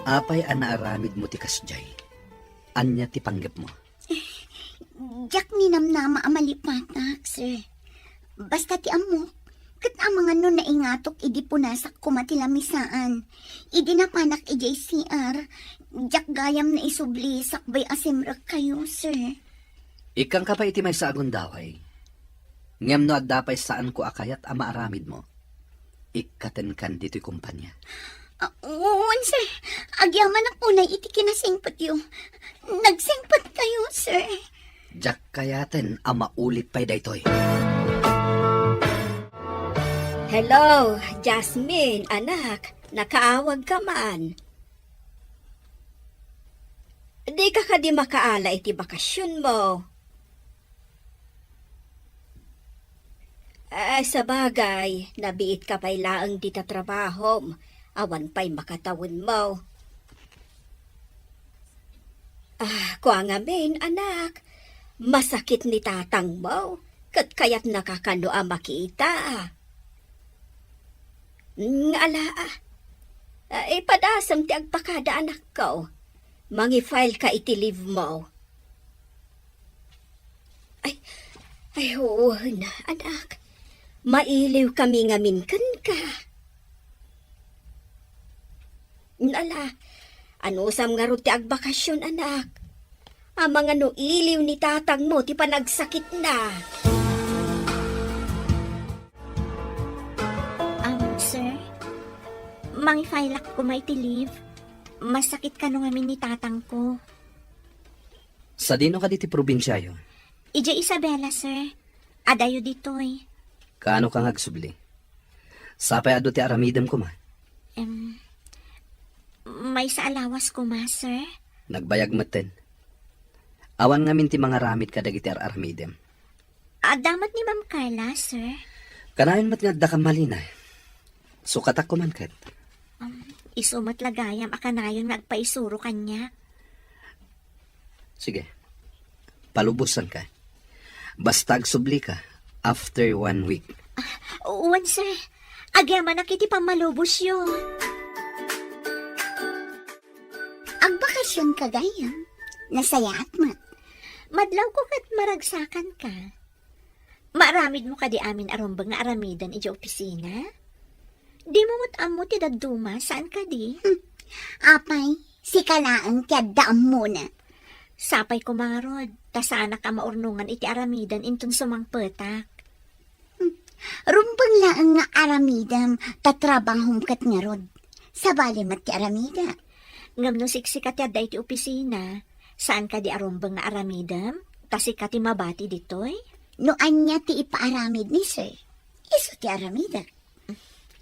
Apay a naaramidmo ti kasdiay? Ania ti panggepmo? Diak ninamnama a malipatak, sir. Basta ti ammok, ket amangan no naingatok idi punasak koma ti lamisaan. Idi napanak idiay C R, diak gayam naisubli sakbay a simrek kayo, sir. Ikkanka pay iti maysa a gundaway. Ngem no adda pay saanko a kayat a maaramidmo, Ikkatenkan ditoy kompania. Ah, wen, sir. Agyamanak unay iti kinasingpetyo. Nagsingpet kayo, sir. Diak kayaten a mauli pay daytoy. Hello, Jasmine, anak. Nakaawag ka man. Di ka kadi makaala iti bakasyonmo? Ah, sabagay, nabiit ka pay laeng dita trabahom. Awan pay makatawenmo. Ah, kua ngamin, anak, masakit ni tatangmo, ket kayatnaka kano a makita. Nga ala, ah. Ah, ipadasem ti agpakada, anakko. Mangi-file ka iti leave mo. Ay, ay, oo na, anak. Mailiw kami ngamin kenka. Ala, anusam ngarud ti agbakasyon, anak? Amangan no iliw ni tatangmo ti panagsakitna. Um, sir, mangi-file-ak koma iti leave. Masakit kano ngamin ni tatangko. Sadino kadi ti probinsiayo? Idiay Isabela, sir. Adayo ditoy. Kaano ka nga agsubli? Sapay adu ti aramidem koma? Em, maysa a lawas koma, sir. Nagbayag metten. Awan ngamin ti mangaramid kadagiti ar-aramidem. Adda met ni Ma'am Carla, sir. Kanayon met nga addaka malina. Sukatak koman ket. Um, isu met la gayam a kanayon nga agpaisuro kaniak. Sige. Palubosanka. Basta agsubli ka after one week. Ah, wen, sir. Agyamanak iti pammalubosyo. Agbakasyon ka gayam. Nasayaat met. Madlawko ket maragsakan ka. Maaramidmo kadi amin a rumbeng nga aramiden idiay opisina? Dimo met ammo ti dadduma, saan kadi? Hmm. Apay, sika laeng ti adda ammona. Sapay koma ngarud, ta saanak a maurnongan iti aramiden inton sumangpetak. Hmm. Rumbeng laeng nga aramidem, ta trabahom ket ngarud. Sabali met ti aramidek. Ngem no siksika ti adda iti opisina, saan kadi a rumbeng nga aramidem? Ta sika ti mabati ditoy? No ania ti ipaaramid ni sir, isu ti aramidek.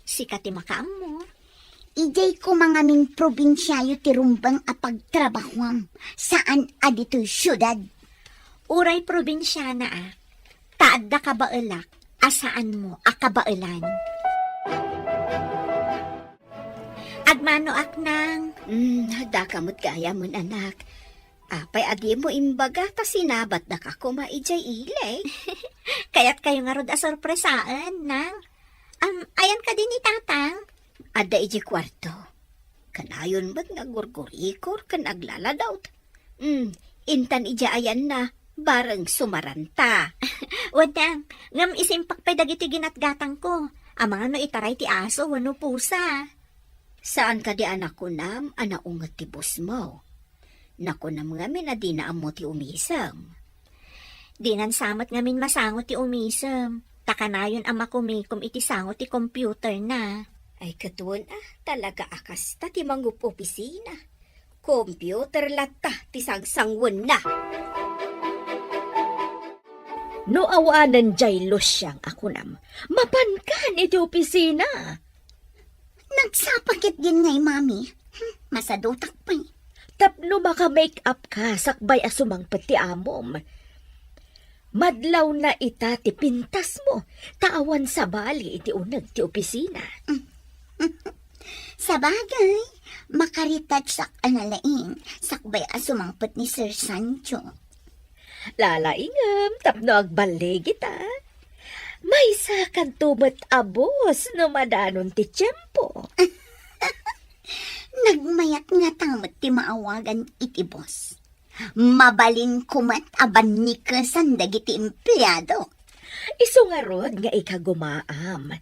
Sika ti makaammo. Idiay koma ngamin probinsiayo ti rumbeng a pagtrabahuam, saan a ditoy siudad. Uray probinsiana a, ta adda kabaelak a saanmo a kabaelan. Agmanoak, Nang. Hmm, daka met gayamen, anak. Apay a dimo imbaga ta sinabatdaka koma idiay ili? Kayatkayo ngarud a sorpresaen, Nang. Am, ayan kadi ni Tatang? Adda idiay kuarto. Kanayon met nga agurgurikor ken aglaladaw. Hmm, intan idiay ayanna, bareng sumaranta. Wen, Nang, ngem isimpak pay dagiti ginatgatangko. Amangan no itaray ti aso wenno pusa. Saan kadi a nakunam a naunget ti bosmo? Nakunam ngamin a dina ammo ti umisem. Dinan sa met ngamin masango ti umisem, ta kanayon a makumikom iti sango ti computerna. Ay, ket wen a, talaga a kasta ti mangup-opisina. Computer latta ti sangsangwenna. No awanen diay Luciang a kunam, mapankan iti opisina. Nagsapa ketdin ngay, Mami. Hmm, masadutak pay. Tapno maka-make up ka sakbay a sumangpet ti amom. Madlawna ita ti pintasmo, ta awan sabali iti uneg ti opisina. Sabagay, makaretouchak a nalaing sakbay a sumangpet ni Sir Sancho. Lalaingem tapno agballigita. Maysakanto met a bos no madanon ti tiempo. Nagmayat ngata met ti maawagan iti bos. Mabalinko met a bannikesan dagiti empleado. Isu ngarud nga ikagumaam.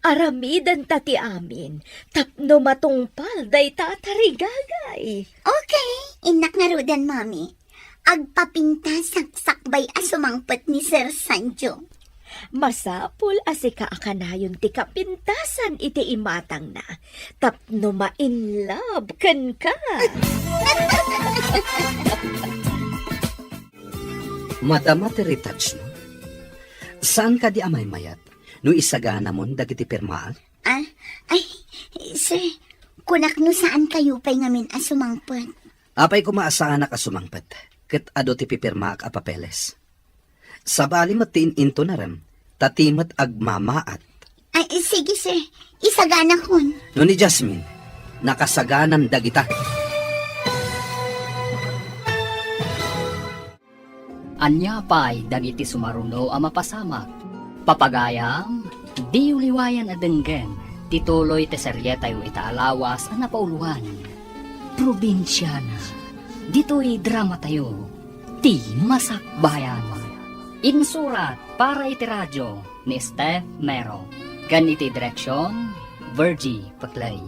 Aramidenta ti amin tapno matungpal dayta a tarigagay. Okay, innak ngaruden, Mami. Agpapintasak sakbay a sumangpet ni Sir Sancho. Masapul a sika a kanayon ti kapintasan iti imatangna tapno ma-in love kenka. Madama ti retouch mo? Saan kadi a maymayat no isaganamon dagiti pirmaak? Ah, ay, sir, kunak no saan kayo pay ngamin a sumangpet. Apay koma a saanak a sumangpet, ket adu ti pipirmaak a papeles. Sabali met ti in-intunarem, ta ti met agmamaat. Ay, sige, sir. Isaganakon. No ni Jasmine, nakasaganan dagita. Ania pay dagiti sumaruno a mapasamak? Papagayam, diyo liwayan a denggen ti tuloy ti serietayo ita a lawas a napauloan. Probinsiana. Ditoy dramatayo, Ti Masakbayan. Insurat para iti radyo ni Steph Mero. Ken iti direksyon, Virgie Peclay.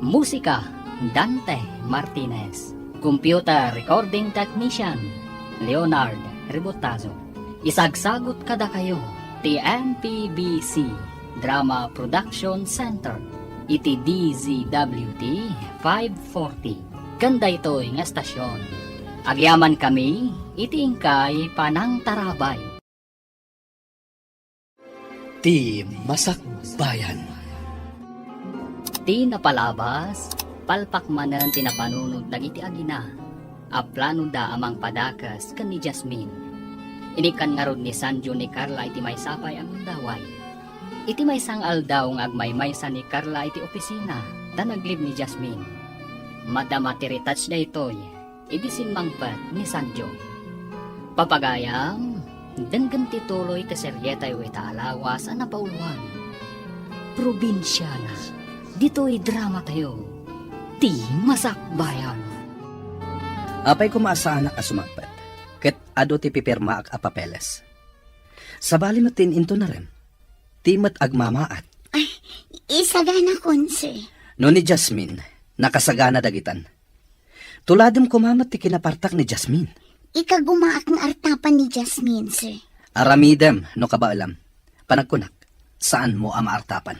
Musika, Dante Martinez. Computer recording technician, Leonard Rebotazo. Isagsagut kadakayo ti M P B C Drama Production Center iti D Z W T five forty. Ken daytoy nga estasion, agyamankami iti inkay panangtarabay. Ti Masakbayan. Ti napalabas, palpak manen ti napanunot dagiti agina a planoda a mangpadakes ken ni Jasmine. Inikkan ngarud ni Sanjo ni Carla iti maysa pay a gundaway. Iti maysa nga aldaw nga agmaymaysa ni Carla iti opisina ta naglib ni Jasmine. Madama ti retouch daytoy idi simmangpet ni Sanjo. Papagayam, denggen ti tuloy ti serietayo ita a lawas a napauloan. Probinsiana, ditoy dramatayo, Ti Masakbayan. Apay koma a saanak a sumangpet, ket adu ti pipirmaak a papeles. Sabali met ti in-intunarem, ti met agmamaat. Ay, isaganakon, sir. No ni Jasmine, nakasagana dagitan. Tuladem koma met ti kinapartak ni Jasmine. Ikagumaak nga artapan ni Jasmine, sir. Aramidem no kabaelam. Panagkunak, saanmo a maartapan.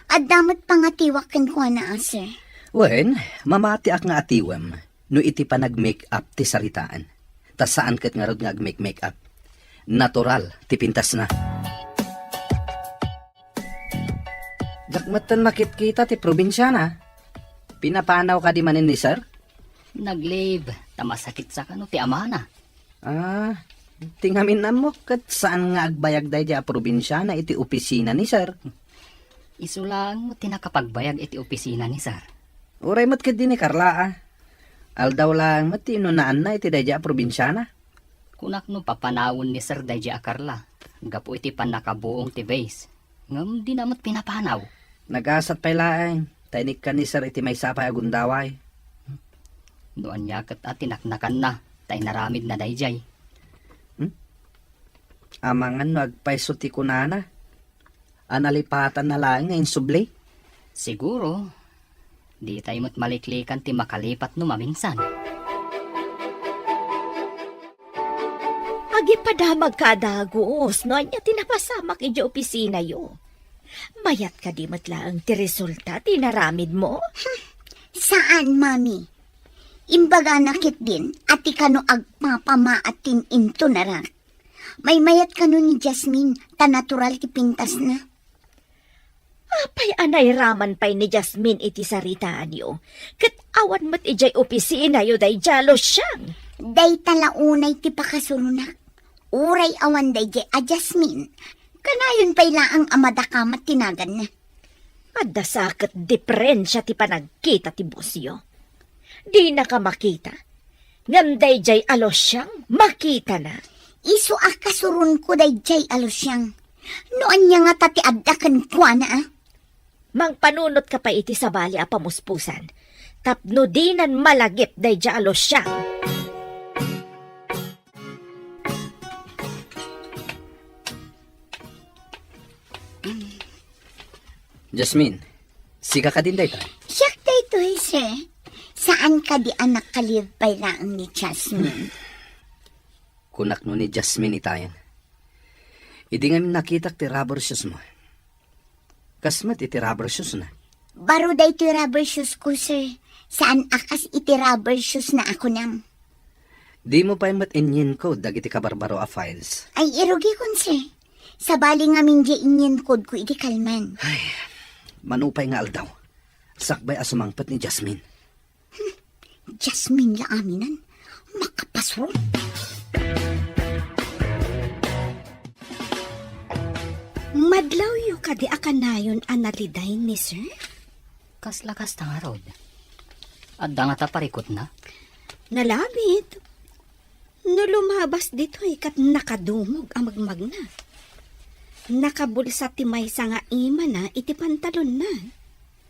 Adda met pangatiwak kenkuana, a, sir. Wen, mamatiak nga atiwem no iti panag-make-up ti saritaan. Ta saan ket ngarud nga agmake-make-up. Natural ti pintasna. Diak metten makitkita ti probinsiana. Pinapanaw kadi manen ni sir? Nag-leave, ta masakit sa kano ti amana. Ah, ti ngamin ammok ket saan nga agbayag daydiay a probinsiana iti opisina ni sir. Isu laeng met ti nakapagbayag iti opisina ni sir. Uray met ketdi ni Carla, a. Aldaw laeng met ti inunaanna iti daydiay a probinsiana. Kunak no papanawen ni sir daydiay a Carla, gapu iti pannakabuong ti vase. Ngem dina met pinapanaw. Nagasat pay laeng, ta inikkan ni sir iti maysa pay a gundaway. No ania ket a tinaknakanna, ta inaramidna daydiay. Hmm? Amangan no agpayso ti kunana. A nalipatanna laeng nga insubli? Siguro, ditay met maliklikan ti makalipat no maminsan. Agipadamagka a dagus no ania ti napasamak idiay opisinayo. Mayat kadi met laeng ti resulta ti inaramidmo? Hmm, saan, Mami. Imbagana ketdin a ti kano agpapamaat ti in-intunarak. Maymayat kano ni Jasmine, ta natural ti pintasna. Apay a nairaman pay ni Jasmine iti saritaanyo, ket awan met idiay opisinayo daydiay a Luciang? Dayta la unay ti pakasuronak. Uray awan daydiay a Jasmine, kanayon pay laeng a madakamat ti naganna. Adda sa ket diferensia ti panagkita ti bosyo. Dinaka makita. Ngem daydiay a Luciang, makitana. Isu a kasuronko daydiay a Luciang. No ania ngata ti adda kenkuana, a? Mangpanunotka pay iti sabali a pamuspusan, tapno dinan malagip daydiay a Luciang. Jasmine, sika kadin dayta? Siak daytoy, sir. Saan kadi a nakalive pay laeng ni Jasmine? Kunak no ni Jasmine itayen. Idi ngamin nakitak ti rubber shoes mo. Kas met iti rubber shoes na. Baro daytoy rubber shoes ko, sir. Saan a kas iti rubber shoes na a kunam. Di mo pay met inyienkod dagiti kabarbaro a files. Ay, irugikon, sir. Sabali ngamin diay inyienkod ko iti kalman. Ay, manupay nga aldaw. Sakbay a sumangpet ni Jasmine. Jasmine la aminan. Makapasro. Madlawyo kadi a kanayon a naliday ni sir? Kasla kasta ngarud. Adda ngata parikutna? Nalabit. No lumabas ditoy ket nakadumog a magmagna. Nakabulsa ti maysa nga imana iti pantalonna.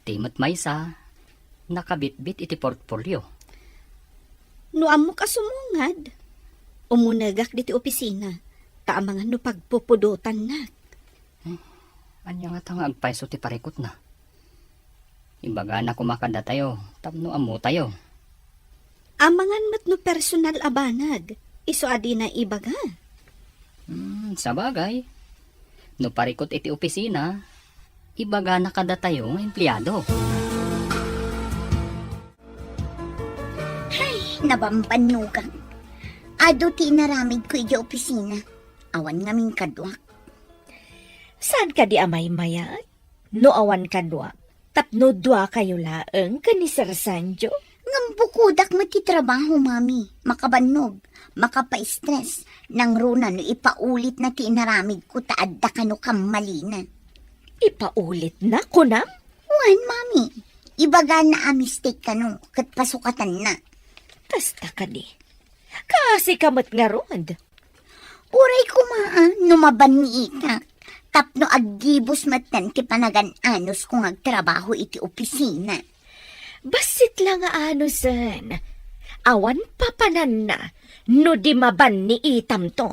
Ti met maysa, nakabitbit iti portfolio. No ammok a sumungad, umunegak ditoy opisina, ta amangan no pagpupudotannak. Eh, ania ngata nga agpayso ti parikutna? Ibagana koma kadatayo tapno ammotayo. Amangan met no personal a banag, isu a dina ibaga. Hmm, sabagay. No parikut iti opisina, ibagana kadatayo nga empleado. Ay, nabambannogan. Adu ti inaramidko idiay opisina. Awan ngamin kaduak. Saan kadi a maymayat? No awan kaduak, tapno duakayo laeng ken ni Sir Sancho? Ngem bukodak met ti trabaho, Mami. Makabannog, makapaistres. Nangruna no ipaulitna ti inaramidko ta adda kano kammalina. Ipaulitna, kunam? Wen, Mami. Ibagana a mistake kano, ket pasukatanna. Kasta kadi. Kaasi ka met ngarud. Uray koma, ah, no mabanniitak, tapno aggibus metten ti panagan-anusko nga agtrabaho iti opisina. Bassit la nga anusen, awan papananna no di mabanniitamto.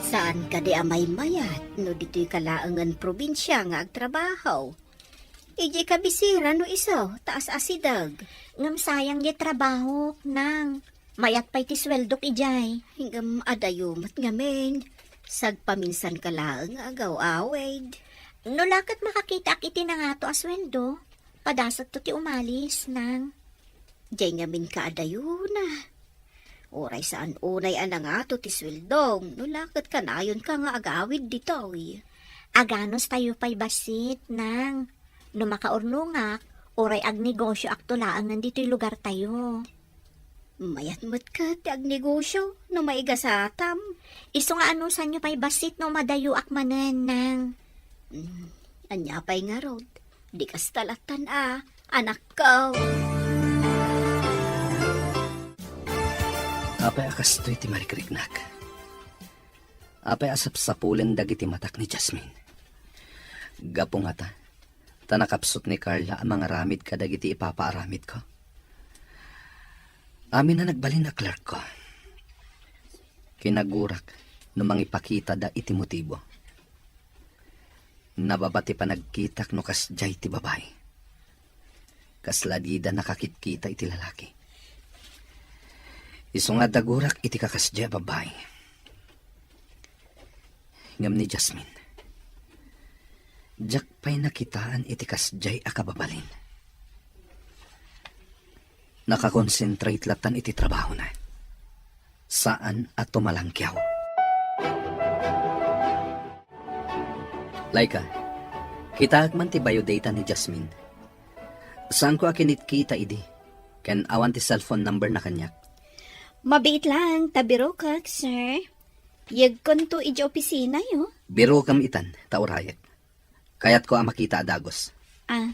Saan kadi a maymayat no ditoy ka laengen probinsia nga agtrabaho? Idiay kabisera no isu, taas a sideg. Ngem sayang diay trabahok, nang. Mayat pay ti sueldok idiay. Ngem adayo met ngamin. Sagpaminsan ka laeng nga agaw-awid. No la ket makakitaak iti nangato a sueldo, padasekto ti umalis, nang. Diay ngamin kaadayona. Uray saan unay a nangato ti sueldom, no la ket kanayonka nga agawid ditoy. Aganustayo pay bassit, nang. No makaurnongak, uray agnegosioakto laengen ditoy lugartayo. Mayat met ket ti agnegosio no maigasatam. Isu nga anusanyo pay bassit no madayoak manen, nang. Mm, ania pay ngarud? Di kasta lattan a, anakko. Apay a kastoy ti marikriknak? Apay a sapsapulen dagiti matak ni Jasmine? Gapu ngata, ta nakapsut ni Carla a mangaramid kadagiti ipapaaramidko. Amin a nagbalin a clerkko. Kinagurak no mangipakitada iti motibo. Nababa ti panagkitak no kasdiay ti babai. Kasla dida nakakitkita iti lalaki. Isu nga dagurak iti kakasdiay a babai. Ngem ni Jasmine, diak pay nakitaan iti kasdiay a kababalin. Nakakonsentrate lattan iti trabahona. Saan a tumalangkiaw. Laika, kitaek man ti biodata ni Jasmine. Saanko a kinitkita idi, ken awan ti cellphone number na kaniak. Mabiit lang, ta birokak, sir. Yegkonto iti opisinayo. Birokam itan, ta urayek. Kayatko a makita a dagus. Ah,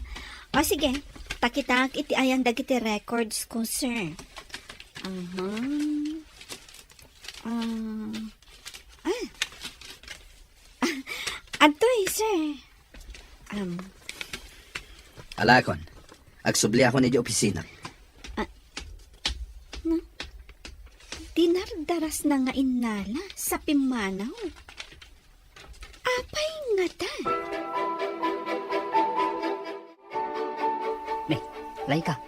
o sige. Pakitaak iti ayan dagiti records ko, sir. Aha. Ah. Ah. Adtoy, sir. Um. Alakon, agsubliakon iti opisina. Ah. Na? Dinardarasna nga innala sa pimmanaw. Apay ngata? Ne, Laika,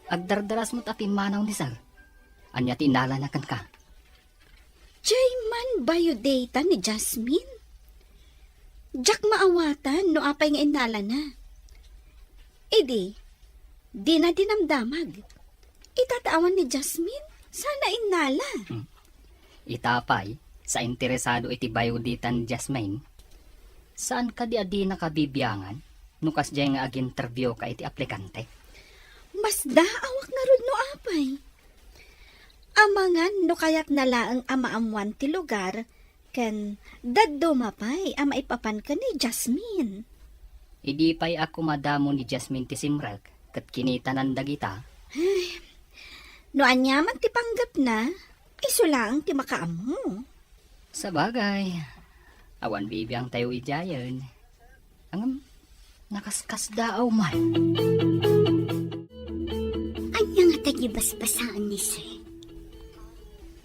agdardaras met a pimmanaw ni Sir. Ania ti innalana kenka? Jay An biodata ni Jasmine? Diak maawatan no apay nga innalana. Idi, dina dinamdamag. Ita ta awan ni Jasmine, saan a innala. Hmm. Ita pay, sa interesado iti biodata ni Jasmine, saan kadi a dina kabibiangan no kasdiay nga ag-interview ka iti aplikante? Masdaawak ngarud no apay. Amangan no kayatna laeng a maammoan ti lugar ken dadduma pay a maipapan ken ni Jasmine. Idi pay a kumadamo ni Jasmine ti simrek ket kinitanan dagita. Ay, no aniaman ti panggepna, isu laeng ti makaammo. Sabagay, awan bibiangtayo idiayen. Ngem, nakaskasdaaw man. Ania ngata ti basbasaen ni Sir?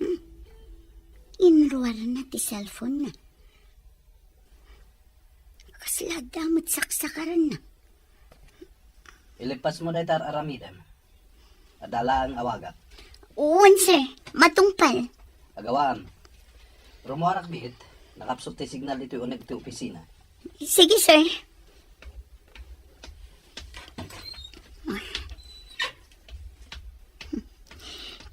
Hmm. Inruarna ti cellphone-na. Kasla adda met saksakarenna. Ilippasmo dayta ar-aramidem. Adda laeng awagak. Wen, sir. Matungpal. Agawam. Rummuarak biit. Nakapsut ti signal ditoy uneg ti opisina. Sige, sir.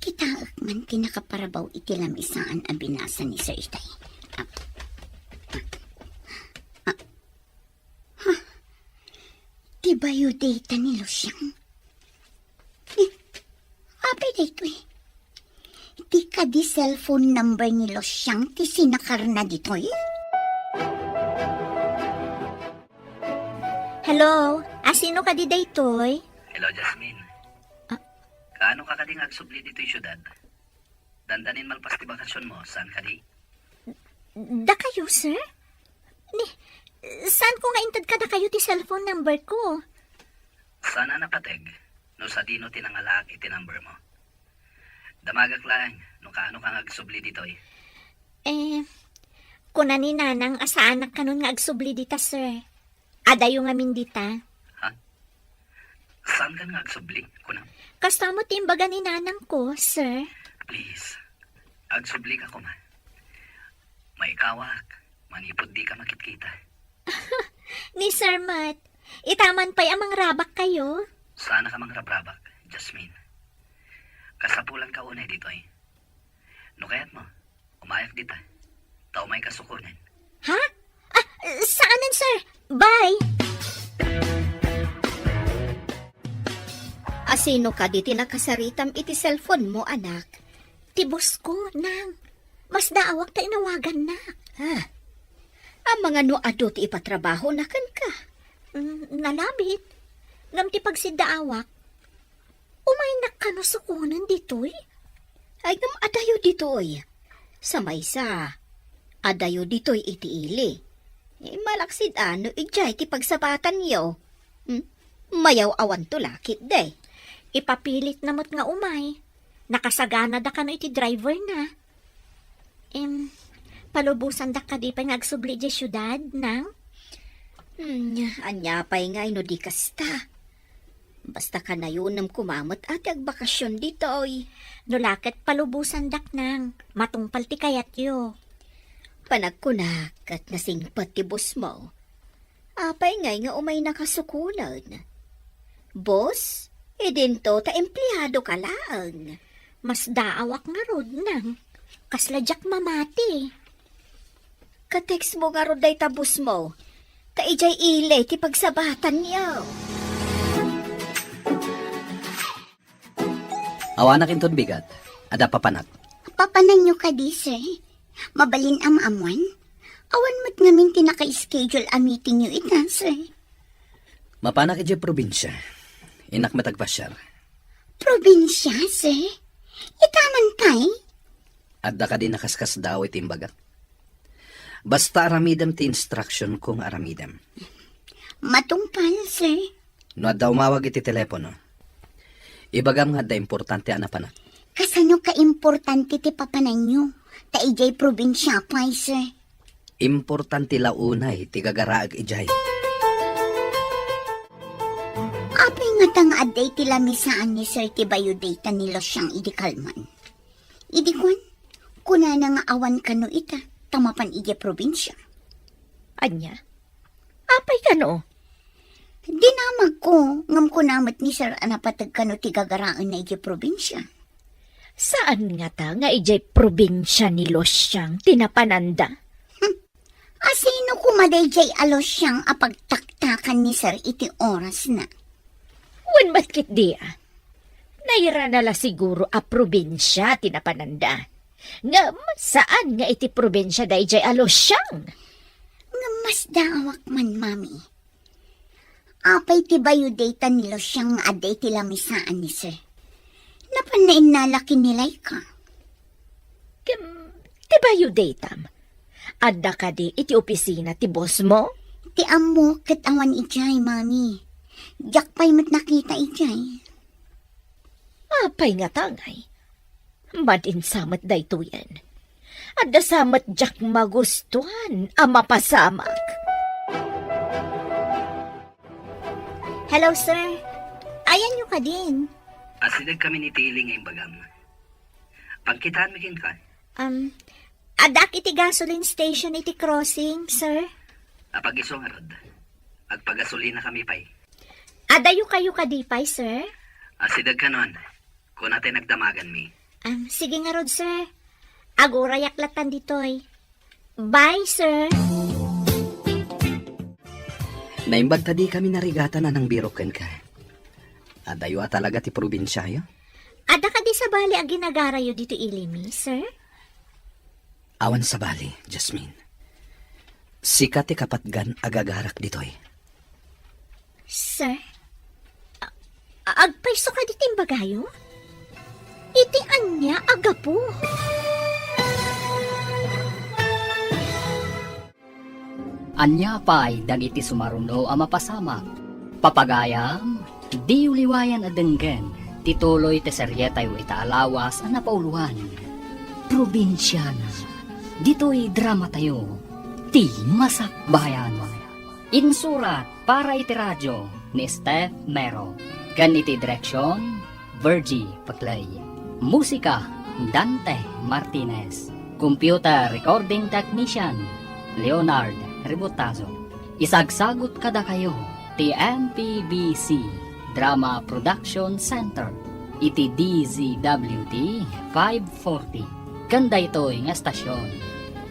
Kitaek man ti nakaparabaw iti lamisaan a binasa ni Sir itay. Ah, ah, ah. Huh. Ti biodata ni Lucian. Eh, apay daytoy? Ti kadi cellphone number ni Lucian ti sinakarna ditoy? Hello, asino kadi daytoy? Hello, Jasmine. Ah. Kaano ka kadi nga agsubli ditoy siudad? Dandanin malpas ti bakasionmo, saan kadi? Dakayo, sir? Ni, saanko nga inted kadakayo ti cellphone number ko? Saan a napateg no sadino ti nangalaak iti number mo. Damagak laeng no kaano ka nga agsubli ditoy. Eh, kuna ni Nanang a saanak kanon nga agsubli dita, sir. Adayo ngamin dita. Ha? Saan ka nga agsubli, kunam? Kasta met ti imbaga ni Nanang ko, sir. Please, agsubli ka koma. Maikawak, manipud di ka makitkita. Ni Sir Matt, ita man pay a mangrabak kayo? Saan ka mangrabrabak, Jasmine. Kasapulan ka unay ditoy. No kayat mo, umayak dita. Ta umay ka sukonen. Ha? Ah, saanen, sir. Bye! Asino kadi ti nakasaritam iti cellphone mo, anak? Ti boss ko, nang. Masdaawak ta inawagannak. Ha? Amangan no adu ti ipatrabahona kenka? Mm, nalabit. Ngem ti pagsiddaawak, umaynak kano sukonen ditoy? Ay, ngem adayo ditoy. Sa maysa, adayo ditoy iti ili. Eh, malaksid a no idiay ti pagsabatanyo. Hmm? Mayaw-awanto la ketdi. Ipapilitna met nga umay. Nakasaganada kano iti driver na. Em, palubosandak kadi pay nga agsubli idiay siudad, nang? Hmm, ania pay ngay no di kasta? Basta kanayonem koma met a ti agbakasion ditoy. No la ket palubosandak, nang, matungpal ti kayatyo. Panagkunak ket nasingpet ti boss mo. Apay ngay nga umaynaka sukonen? Boss, idinto ta empleado ka laeng. Masdaawak ngarud, nang. Kasla diak mamati. Ka-text mo ngarud dayta boss mo. Ta idiay ili ti pagsabatanyo. Awanak inton bigat. Adda papanak. Papananyo kadi, sir? Mabalin a maammoan? Awan met ngamin ti naka-schedule a meetingyo ita, sir. Mapanak idiay probinsia. Innak met agpasiar. Probinsia, sir? Ita man pay? Adda kadi nakaskasdaaw iti imbagak? Basta aramidem ti instruction ko nga aramidem. Matungpal, sir. No adda umawag iti telepono, ibagam nga adda importante a napanak. Kasano kaimportante ti papananyo? Ta idiay probinsia pay, sir. Importante la unay ti gagaraek idiay. Apay ngata nga adda iti lamisaan ni Sir ti biodata ni Lucian idi kalman? Idi kuan, Kunana nga awan kano ita, ta mapan idiay probinsia. Ania? Apay kano? Dinamagko, ngem kuna met ni Sir a napateg kano ti gagaraenna idiay probinsia. Saan ngata nga idiay probinsia ni Luciang ti napananda? Hmm. Asino koma daydiay a Luciang a pagtaktakan ni Sir iti orasna? Wen met ketdi a. Nairana la siguro a probinsia ti napananda. Ngem saan nga iti probinsia daydiay a Luciang? Ngem masdaawak man, Mami. Apay ti bayo dayta ni Luciang nga adda iti lamisaan ni Sir? Napanna innala ken ni Laika. Ken ti bayo daytam? Adda kadi iti opisina ti bossmo? Ti ammok ket awan idiay, Mami. Diak pay met nakita idiay. Apay ngata ngay? Madi sa met daytoyen. Adda sa met diak magustuan a mapasamak. Hello, sir. Ayanyo kadin? Asideg kami ni Tili nga imbagam. Pagkitaanmi kenka. Um, addaak iti gasoline station iti crossing, sir. Apag-isu ngarud. Agpagasolina kami pay. Adayo kayo kadi pay, sir? Asideg kanon. Kuna tay nagdamaganmi. Um, sige ngarud, sir. Agurayak latan ditoy. Bye, sir. Naimbag ta di kami narigatan a nangbirok kenka. Adayo a talaga ti probinsiayo? Adda kadi sabali a ginagarayo ditoy ilimi, sir? Awan sabali, Jasmine. Sika ti kapatgan a gagarak ditoy. Sir? A-, agpayso kadi ti imbagayo? Iti ania a gapu? Ania pay dagiti sumaruno a mapasamak? Papagayam, diyo liwayan a denggen ti tuloy ti serietayo ita a lawas a napauloan. Probinsiana. Ditoy dramatayo, ti Masakbayan. Insurat para iti radio ni Steph Mero, ken iti direksion, Virgie Paclay. Musika, Dante Martinez. Computer recording technician, Leonard Ributazo. Isagsagut kadakayo ti M P B C Drama Production Center iti D Z W T five forty. Ken daytoy nga estasion,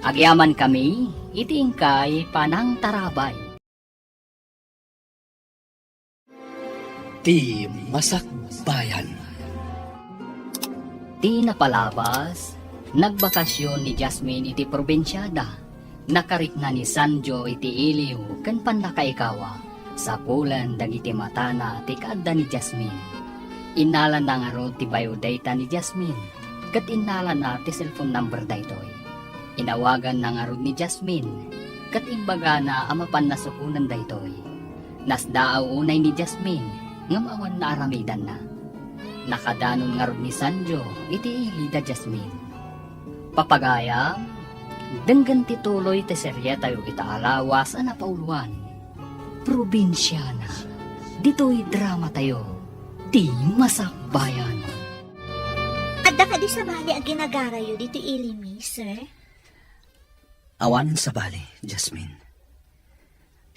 agyamankami iti inkay panangtarabay. Ti Masakbayan. Ti napalabas, nagbakasyon ni Jasmine iti probinsiada. Nakarikna ni Sanjo iti iliw ken pannakaikawa. Sapulen dagiti matana ti kaadda ni Jasmine. Innalanna ngarud ti biodata ni Jasmine, ket innalana ti cellphone number daytoy. Inawaganna ngarud ni Jasmine, ket imbagana a mapanna sukonen daytoy. Nasdaaw unay ni Jasmine, ngem awan naaramidanna. Nakadanon ngarud ni Sanjo iti ili da Jasmine. Papagayam, denggen ti tuloy ti serietayo ita a lawas a napauloan. Probinsiana. Ditoy dramatayo, ti Masakbayan. Adda kadi sabali a ginagarayo ditoy ilimi, sir? Awanen sabali, Jasmine.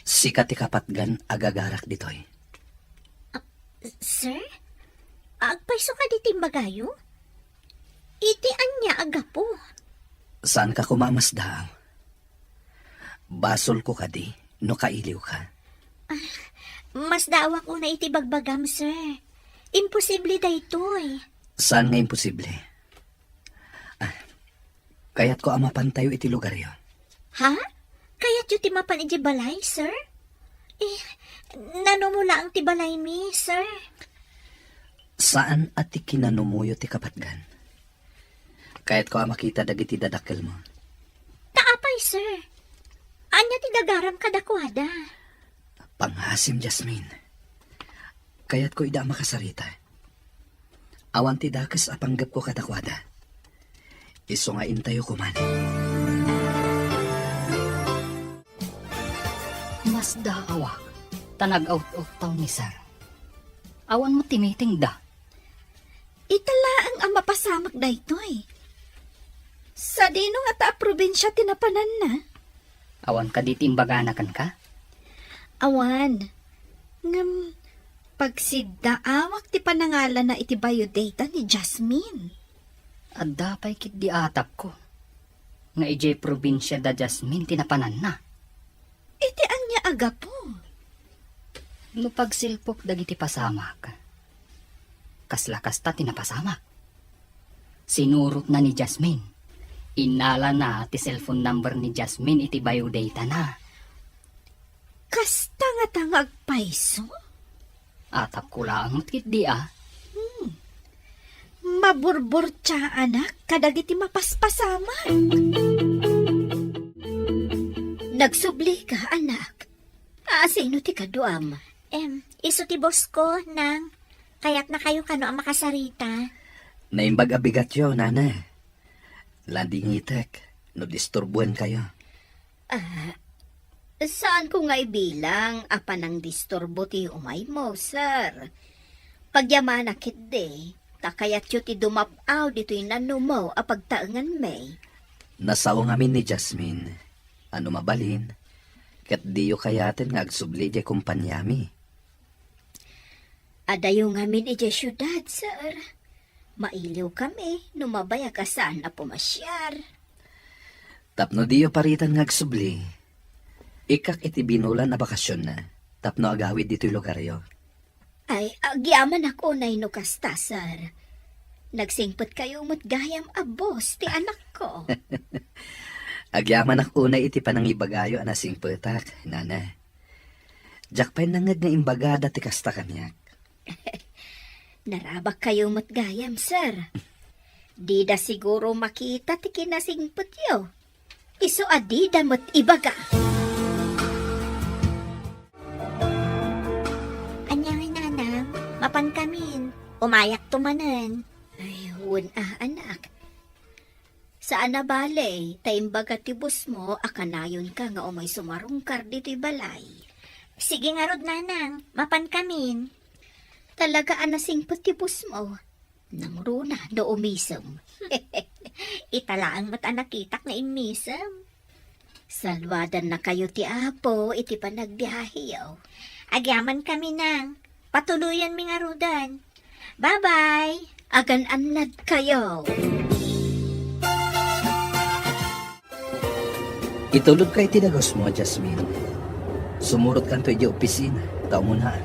Sika ti kapatgan a gagarak ditoy. Ah, sir? Agpayso kadi ti imbagayo? Iti ania a gapu? Saanka koma a masdaaw? Basolko kadi no kailiwka? Ah, masdaawak unay iti bagbagam, sir. Imposible daytoy. Saan nga imposible? Ah, kayatko a mapantayo iti lugaryo. Ha? Kayatyo ti mapan idiay balay, sir? Eh, nanumo laeng ti balaymi, sir. Saan a ti kinanumoyo ti kapatgan. Kayatko a makita dagiti dadakkelmo. Ta apay, sir? Ania ti gagaram kadakuada? Pangasim, Jasmine. Kayatko ida a makasarita. Awan ti dakes a panggepko kadakuada. Isu nga intayo koman. Masdaawak, ta nag-out-out town ni Sir. Awan met ti meeting da. Ita laeng a mapasamak daytoy. Sadino ngata a probinsia ti napananna? Awan kadi ti imbagana kenka? Awan. Ngem, pagsiddaawak ti panangalana iti biodata ni Jasmine. Adda pay ketdi atapko nga idiay probinsia da Jasmine ti napananna. Iti ania a gapu? No pagsilpok dagiti pasamak, kasla kasta ti napasamak. Sinurotna ni Jasmine. Innalana ti cellphone number ni Jasmine iti biodatana. Kasta ngata nga agpayso? Atapko laeng met ketdi a. Hmm. Maburburtiaanak kadagiti mapaspasamak. Nagsublika, anak. Asino ti kaduam? Em, isu ti boss ko, Nang. Kayatna kayo kano a makasarita? Naimbag a bigatyo, Nana. Ladingitek no disturboen kayo. Ah, saanko nga ibilang a panangdisturbo ti umaymo, sir. Pagyamanak ketdi, ta kayatyo ti dumap-aw ditoy nanumo a pagtaenganmi. Nasao ngamin ni Jasmine a no mabalin, ket diyo kayaten nga agsubli idiay kompaniami. Adayo ngamin idiay siudad, sir. Mailiwkami no mabayag a saan a pumasiar. Tapno diyo paritan nga agsubli, ikkak iti binulan a bakasionna tapno agawid ditoy lugaryo. Ay, agyamanak unay no kasta, sir. Nagsingpetkayo met gayam a boss ti anakko. Agyamanak unay iti panangibagayo a nasingpetak, Nana. Diak pay nangngeg nga imbagada ti kasta kaniak. Narabakkayo met gayam, sir. Dida siguro makita ti kinasingpetyo. Isu a dida met ibaga. Ania ngay, Nanang? Mapankamin. Umayakto manen. Ay, wen a, anak. Saan a bale, ta imbaga ti boss mo a kanayonka nga umay sumarungkar ditoy balay. Sige ngarud, Nanang, mapankamin. Talaga a nasingpet ti boss mo. Nangruna no umisem. Ita laeng met a nakitak nga immisem. Saluadannakayo ti Apo iti panagbiaheyo. Agyamankami, Nang. Patuloyanmi ngaruden. Bye-bye! Agan-annadkayo! Itulodka iti dagusmo, Jasmine. Sumurotkanto idiay opisina, ta umunaan.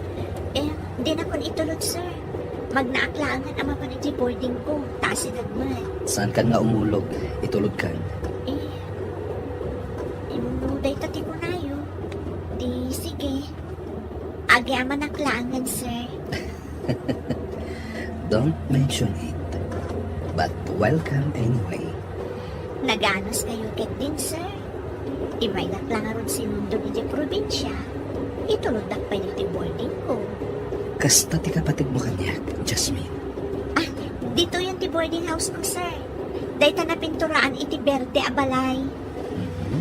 Eh, dinakon itulod, sir. Magnaak laengen a mapan idiay boarding ko, ta asideg met. Saankan nga umulog, itulodkan. Eh, eh, no dayta ti kunayo, di sige. Agyamanak laengen, sir. Don't mention it. But welcome anyway. Naganuskayo ketdin, sir. Ibaydak la ngarud sinundon idiay probinsia. Ituloddak pay ditoy boarding ko. Kasta ti kapateg mo kaniak, Jasmine. Ah, ditoyen ti boarding house ko, sir. Dayta napinturaan iti berde a balay. Mhm.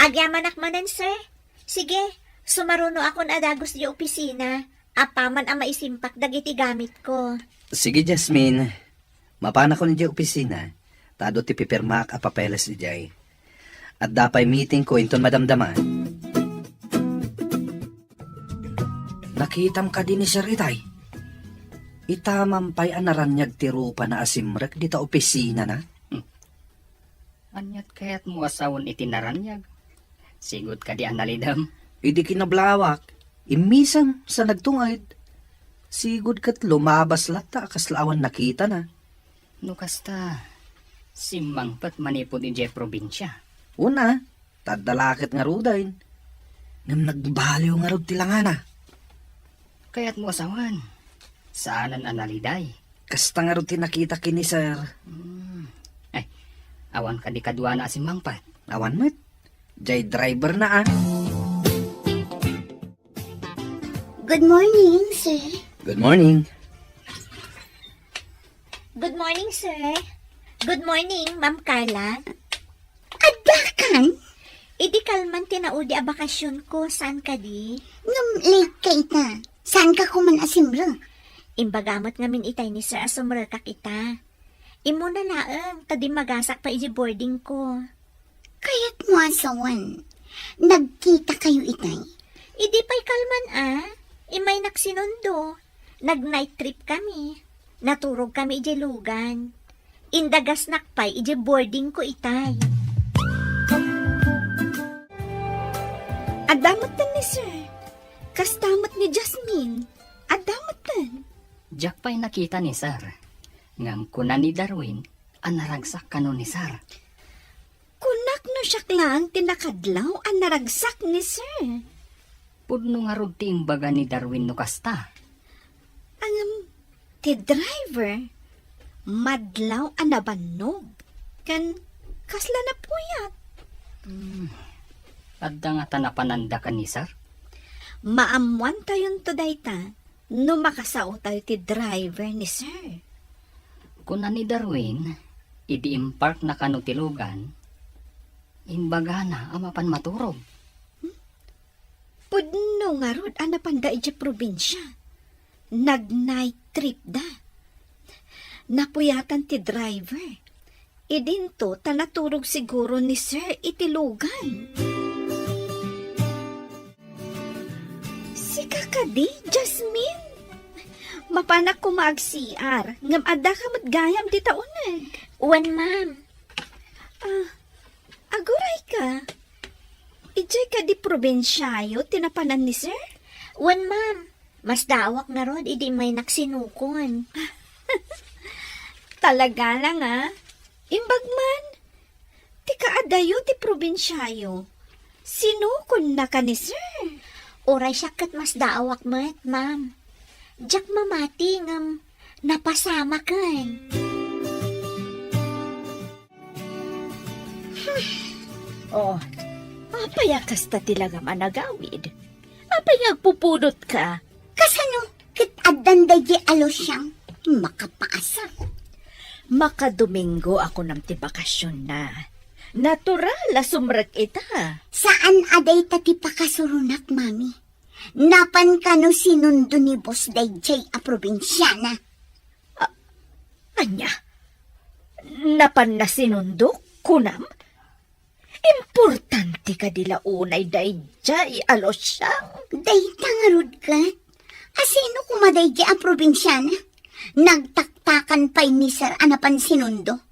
Agyamanak manen, sir. Sige, sumarunoakon a dagus idiay opisina. Apaman a maisimpak dagiti gamitko. Sige, Jasmine. Mapanakon idiay opisina, ta adu ti pipirmaak a papeles idiay. Adda pay meeting ko inton madamdama. Nakitam kadi ni Sir itay? Itaman pay a naraniag ti rupana a simrek dita opisinana. Hmm. Aniat kayatmo a sawen iti naraniag? Sigud kadi a nalidem? Idi kinablawak, immisem sa nagtunged. Sigud ket lumabas latta a kasla awan nakitana. No kasta, simmangpet manipud idiay probinsia. Una, ta adda la ket ngaruden. Ngem nagbaliw ngarud ti langana. Kayatmo a sawen, saanen a naliday. Kasta ngarud ti nakita ken ni Sir. Hmm. Ay, awan kadi kaduana a simmangpet? Awan met. Jay driver na, ah. Good morning, sir. Good morning. Good morning, sir. Good morning, Ma'am Carla. Addakan? Idi kalman ti naudi a bakasionko, saan kadi? Ngem late ka ita. Saanka koman a simrek? Imbaga met ngamin itay ni Sir a sumrekak ita. Immuna laeng, ta dimmagasak pay idiay boardingko. Kayatmo a sawen, nagkitakayo itay? Idi pay kalman a, immaynak sinundo. Nag-night trip kami. Naturog kami idiay lugan. Indagasnak pay idiay boardingko itay. Adda metten ni Sir. Kasta met ni Jasmine. Adda metten. Diak pay nakita ni Sir. Ngem kuna ni Darwin a naragsak kano ni Sir. Kunak no siak laeng ti nakadlaw a naragsak ni Sir. Pudno ngarud ti imbaga ni Darwin no kasta. Ngem ti driver, madlaw a nabannog. Ken kasla napuyat. Hmm. Adda ngata napananda ken ni Sir? Maammoantayonto dayta no makasaotayo ti driver ni Sir. Kuna ni Darwin, idi imparkna kano ti lugan, imbagana a mapan maturog. Hmm? Pudno ngarud a napanda idiay probinsia. Nag-night trip da. Napuyatan ti driver. Idinto ta naturog siguro ni Sir iti lugan. Sika kadi, Jasmine? Mapanak koma ag-C R, ngem addaka met gayam dita uneg. Wen, ma'am. Ah, agurayka. Idiay kadi probinsiayo ti napanan ni Sir? Wen, ma'am. Masdaawak ngarud idi immaynak sinukon. Talaga lang, ah. Imbag man, ti kaadayo ti probinsiayo. Sinukonnaka ni Sir? Uray siak ket masdaawak met, ma'am. Diak mamati ngem napasamaken. Oh, apay a kasta ti langam a nagawid? Apay nga agpupudotka? Kasano ket addan daydiay a Luciang makapaasa? Makadomingo a kunam ti bakasionna. Natural a sumrek ita. Saan a dayta ti pakasuronak, Mami. Napan kano sinundo ni Boss daydiay a probinsiana. A-, ania? Napanna sinundo, kunam? Importante kadi la unay daydiay a Luciang? Dayta ngarud ket, asino koma daydiay a probinsiana? Nagtaktakan pay ni Sir a napan sinundo.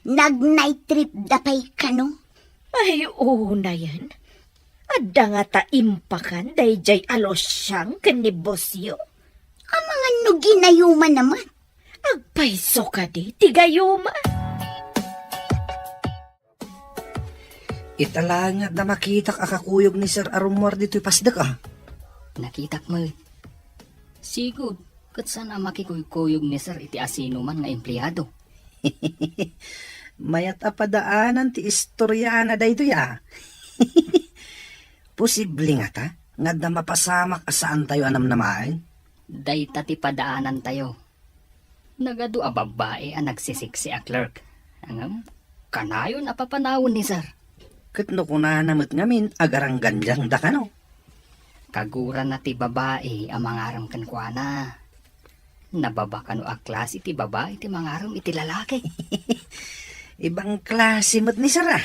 Nag-night trip da pay kano. Ay, unayen. Adda ngata impakan daydiay a Luciang ken ni bossyo? Amangan no ginayumanna met. Agpayso kadi ti gayuma? Ita laeng nga adda makitak a kakuyog ni Sir a rummuar ditoy pasdek, a. Nakitak met. Sigud, ket saan a makikuykuyog ni Sir iti asinoman nga empleado. Mayat a padaanan ti istoriana daytoy, a. Posible ngata nga adda mapasamak a saantayo a namnamaen? Dayta ti padaanantayo. Nagadu a babbai a nagsisiksi a clerk. Ngem, kanayon a papanawen ni Sir. Ket no kunana met ngamin, agaranggandiangda kano? Kagurana ti babai a mangarem kenkuana. Nababa kano a klase ti babai ti mangarem iti lalaki. Ibang klase met ni Sir, a.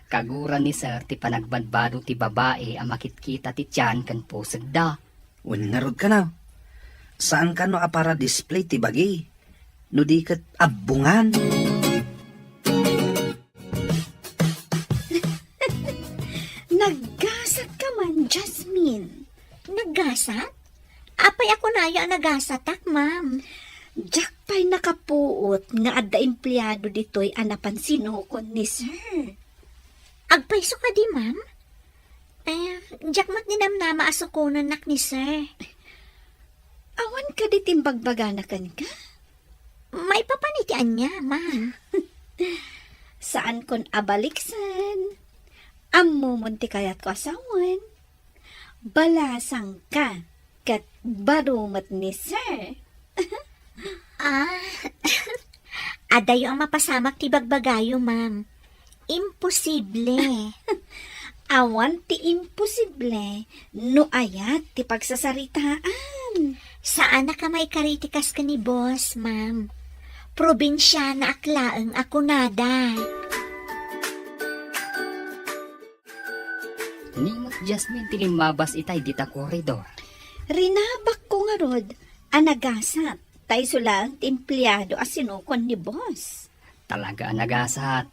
Kagura ni Sir ti panagbadbado ti babai a makitkita ti tian ken pusegda. Wen ngarud kano, saan kano a para display ti bagi, no di ket abbungan? Naggasat ka man, Jasmine. Naggasat? Apay a kunayo a nagasatak, ma'am? Diak pay nakapuot nga adda empleado ditoy a napan sinukon ni Sir. Agpayso kadi, ma'am? Eh, diak met ninamnama a sukonennak ni Sir. Awan kadi ti imbagbagana kenka? Maipapan iti ania, ma'am? Saankon a baliksen. Ammomon ti kayatko a sawen. Balasangka ket baro met ni Sir. Ah, adayo a mapasamak ti bagbagayo, ma'am. Imposible. Awan ti imposible no ayat ti pagsasaritaan. Saan a ka maikari ti kas ken ni boss, ma'am. Probinsianaak laeng a kunada. Ni Ma'am Jasmine ti limmabas itay dita koridor. Rinabakko ngarud a nagasat, ta isu laeng ti empleado a sinukon ni boss. Talaga a nagasat.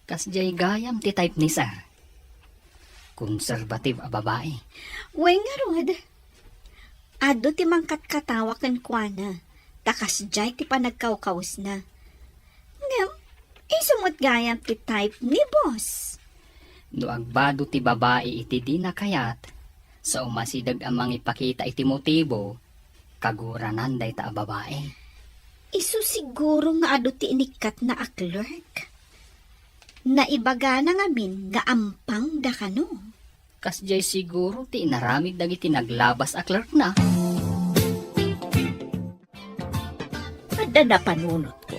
Kasdiay gayam ti type ni sir. Conservative a babae. Wen ngarud, adu ti mangkatkatawa kenkuana, ta kasdiay ti panagkawkawesna. Ngem, isu met gayam ti type ni boss. No agbado ti babae iti dina kayat, sa umasideg a mangipakita iti motibo, kaguranan dayta a babae. Isu siguro nga adu ti inikkatna a clerk. Naibagana ngamin nga ampangda kano. Kasdiay siguro ti inaramid dagiti naglabas a clerkna. Adda napanunotko.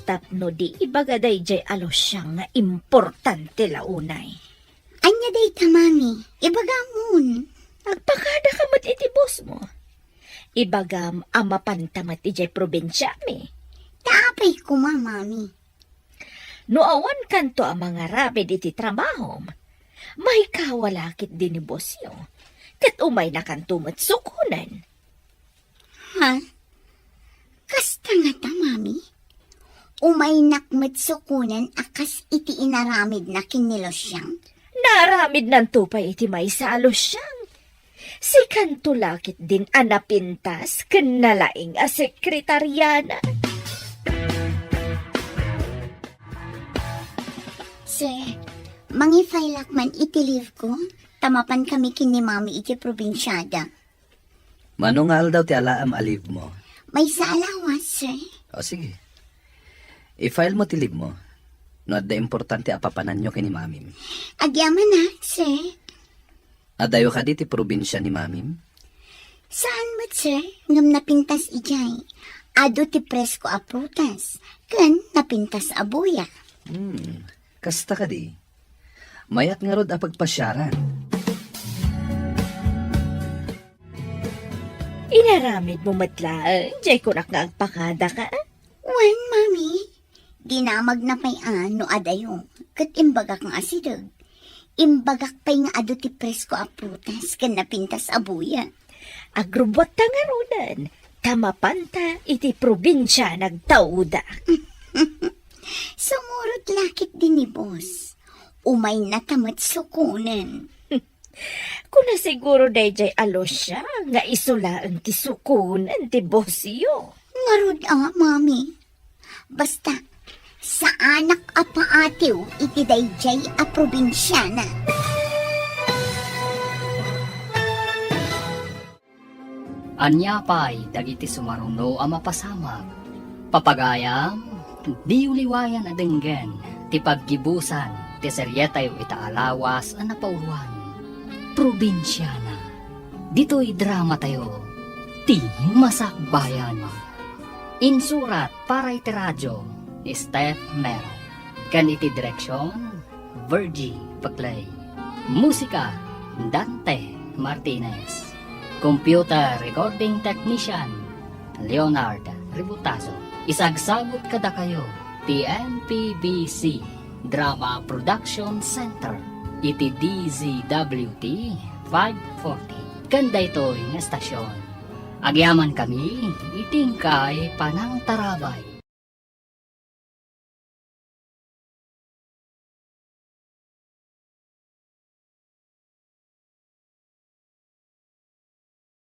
Tapno di ibaga daydiay a Lucian nga importante la unay. Ania dayta, mami? Ibagamon. Agpakada ka met iti boss mo. Ibagam a mapanta met idiay probinsiami. Ta apay koma, mami? No awan kanto a mangaramid iti trabahom, maikawa la ketdi ni bossyo, ket umayna kanto met sukonen. Ha? Kasta ngata, mami? Umaynak met sukonen a kas iti inaramidna ken ni Lucian? Naaramidnanto pay iti maysa a Lucian. Sikanto la ketdin a napintas ken nalaing a sekretariana. Sir, mangi-fileak man iti leave ko, ta mapan kami ken ni mami iti probinsiada. Mano nga aldaw ti alaem a leave mo? Maysa a lawas, sir. O, sige. I-file mo ti leave mo. No adda importante a papananyo ken ni mamim. Agyamanak, sir. Adayo kadi ti probinsia ni mamim? Saan met, sir, ngem napintas idiay. Adu ti presko a prutas, ken napintas a buya. Hmm, kasta kadi. Mayat ngarud a pagpasiaran. Inaramid mo met laeng, jay kunak nga agpakada ka? Wen, mami. Dinamagna pay a no adayo, ket imbagak nga asideg. Imbagak pay nga adu ti presko a prutas ken napintas a buya. Agrubbuatta ngaruden, ta mapanta iti probinsia nagtauda. Sumurot la ketdi ni boss. Umaynata met sukonen. Kuna siguro daydiay a Lucia nga isu laeng ti sukonen ti bossyo. Ngarud a, mami. Basta, saanak a paatiw iti daydiay a probinsiana. Ania pay dagiti sumaruno a mapasamak? Papagayam, diyo liwayan a denggen ti paggibusan ti serietayo ita a lawas a napauloan. Probinsiana. Ditoy dramatayo, ti Masakbayan. Insurat para iti radio ni Steph Mero. Ken iti direksion, Virgie Paclay. Musika, Dante Martinez. Computer recording technician, Leonard Ributazo. Isagsagut kadakayo ti M P B C Drama Production Center iti D Z W T five forty. Ken daytoy nga estasion, agyamankami iti inkay panangtarabay.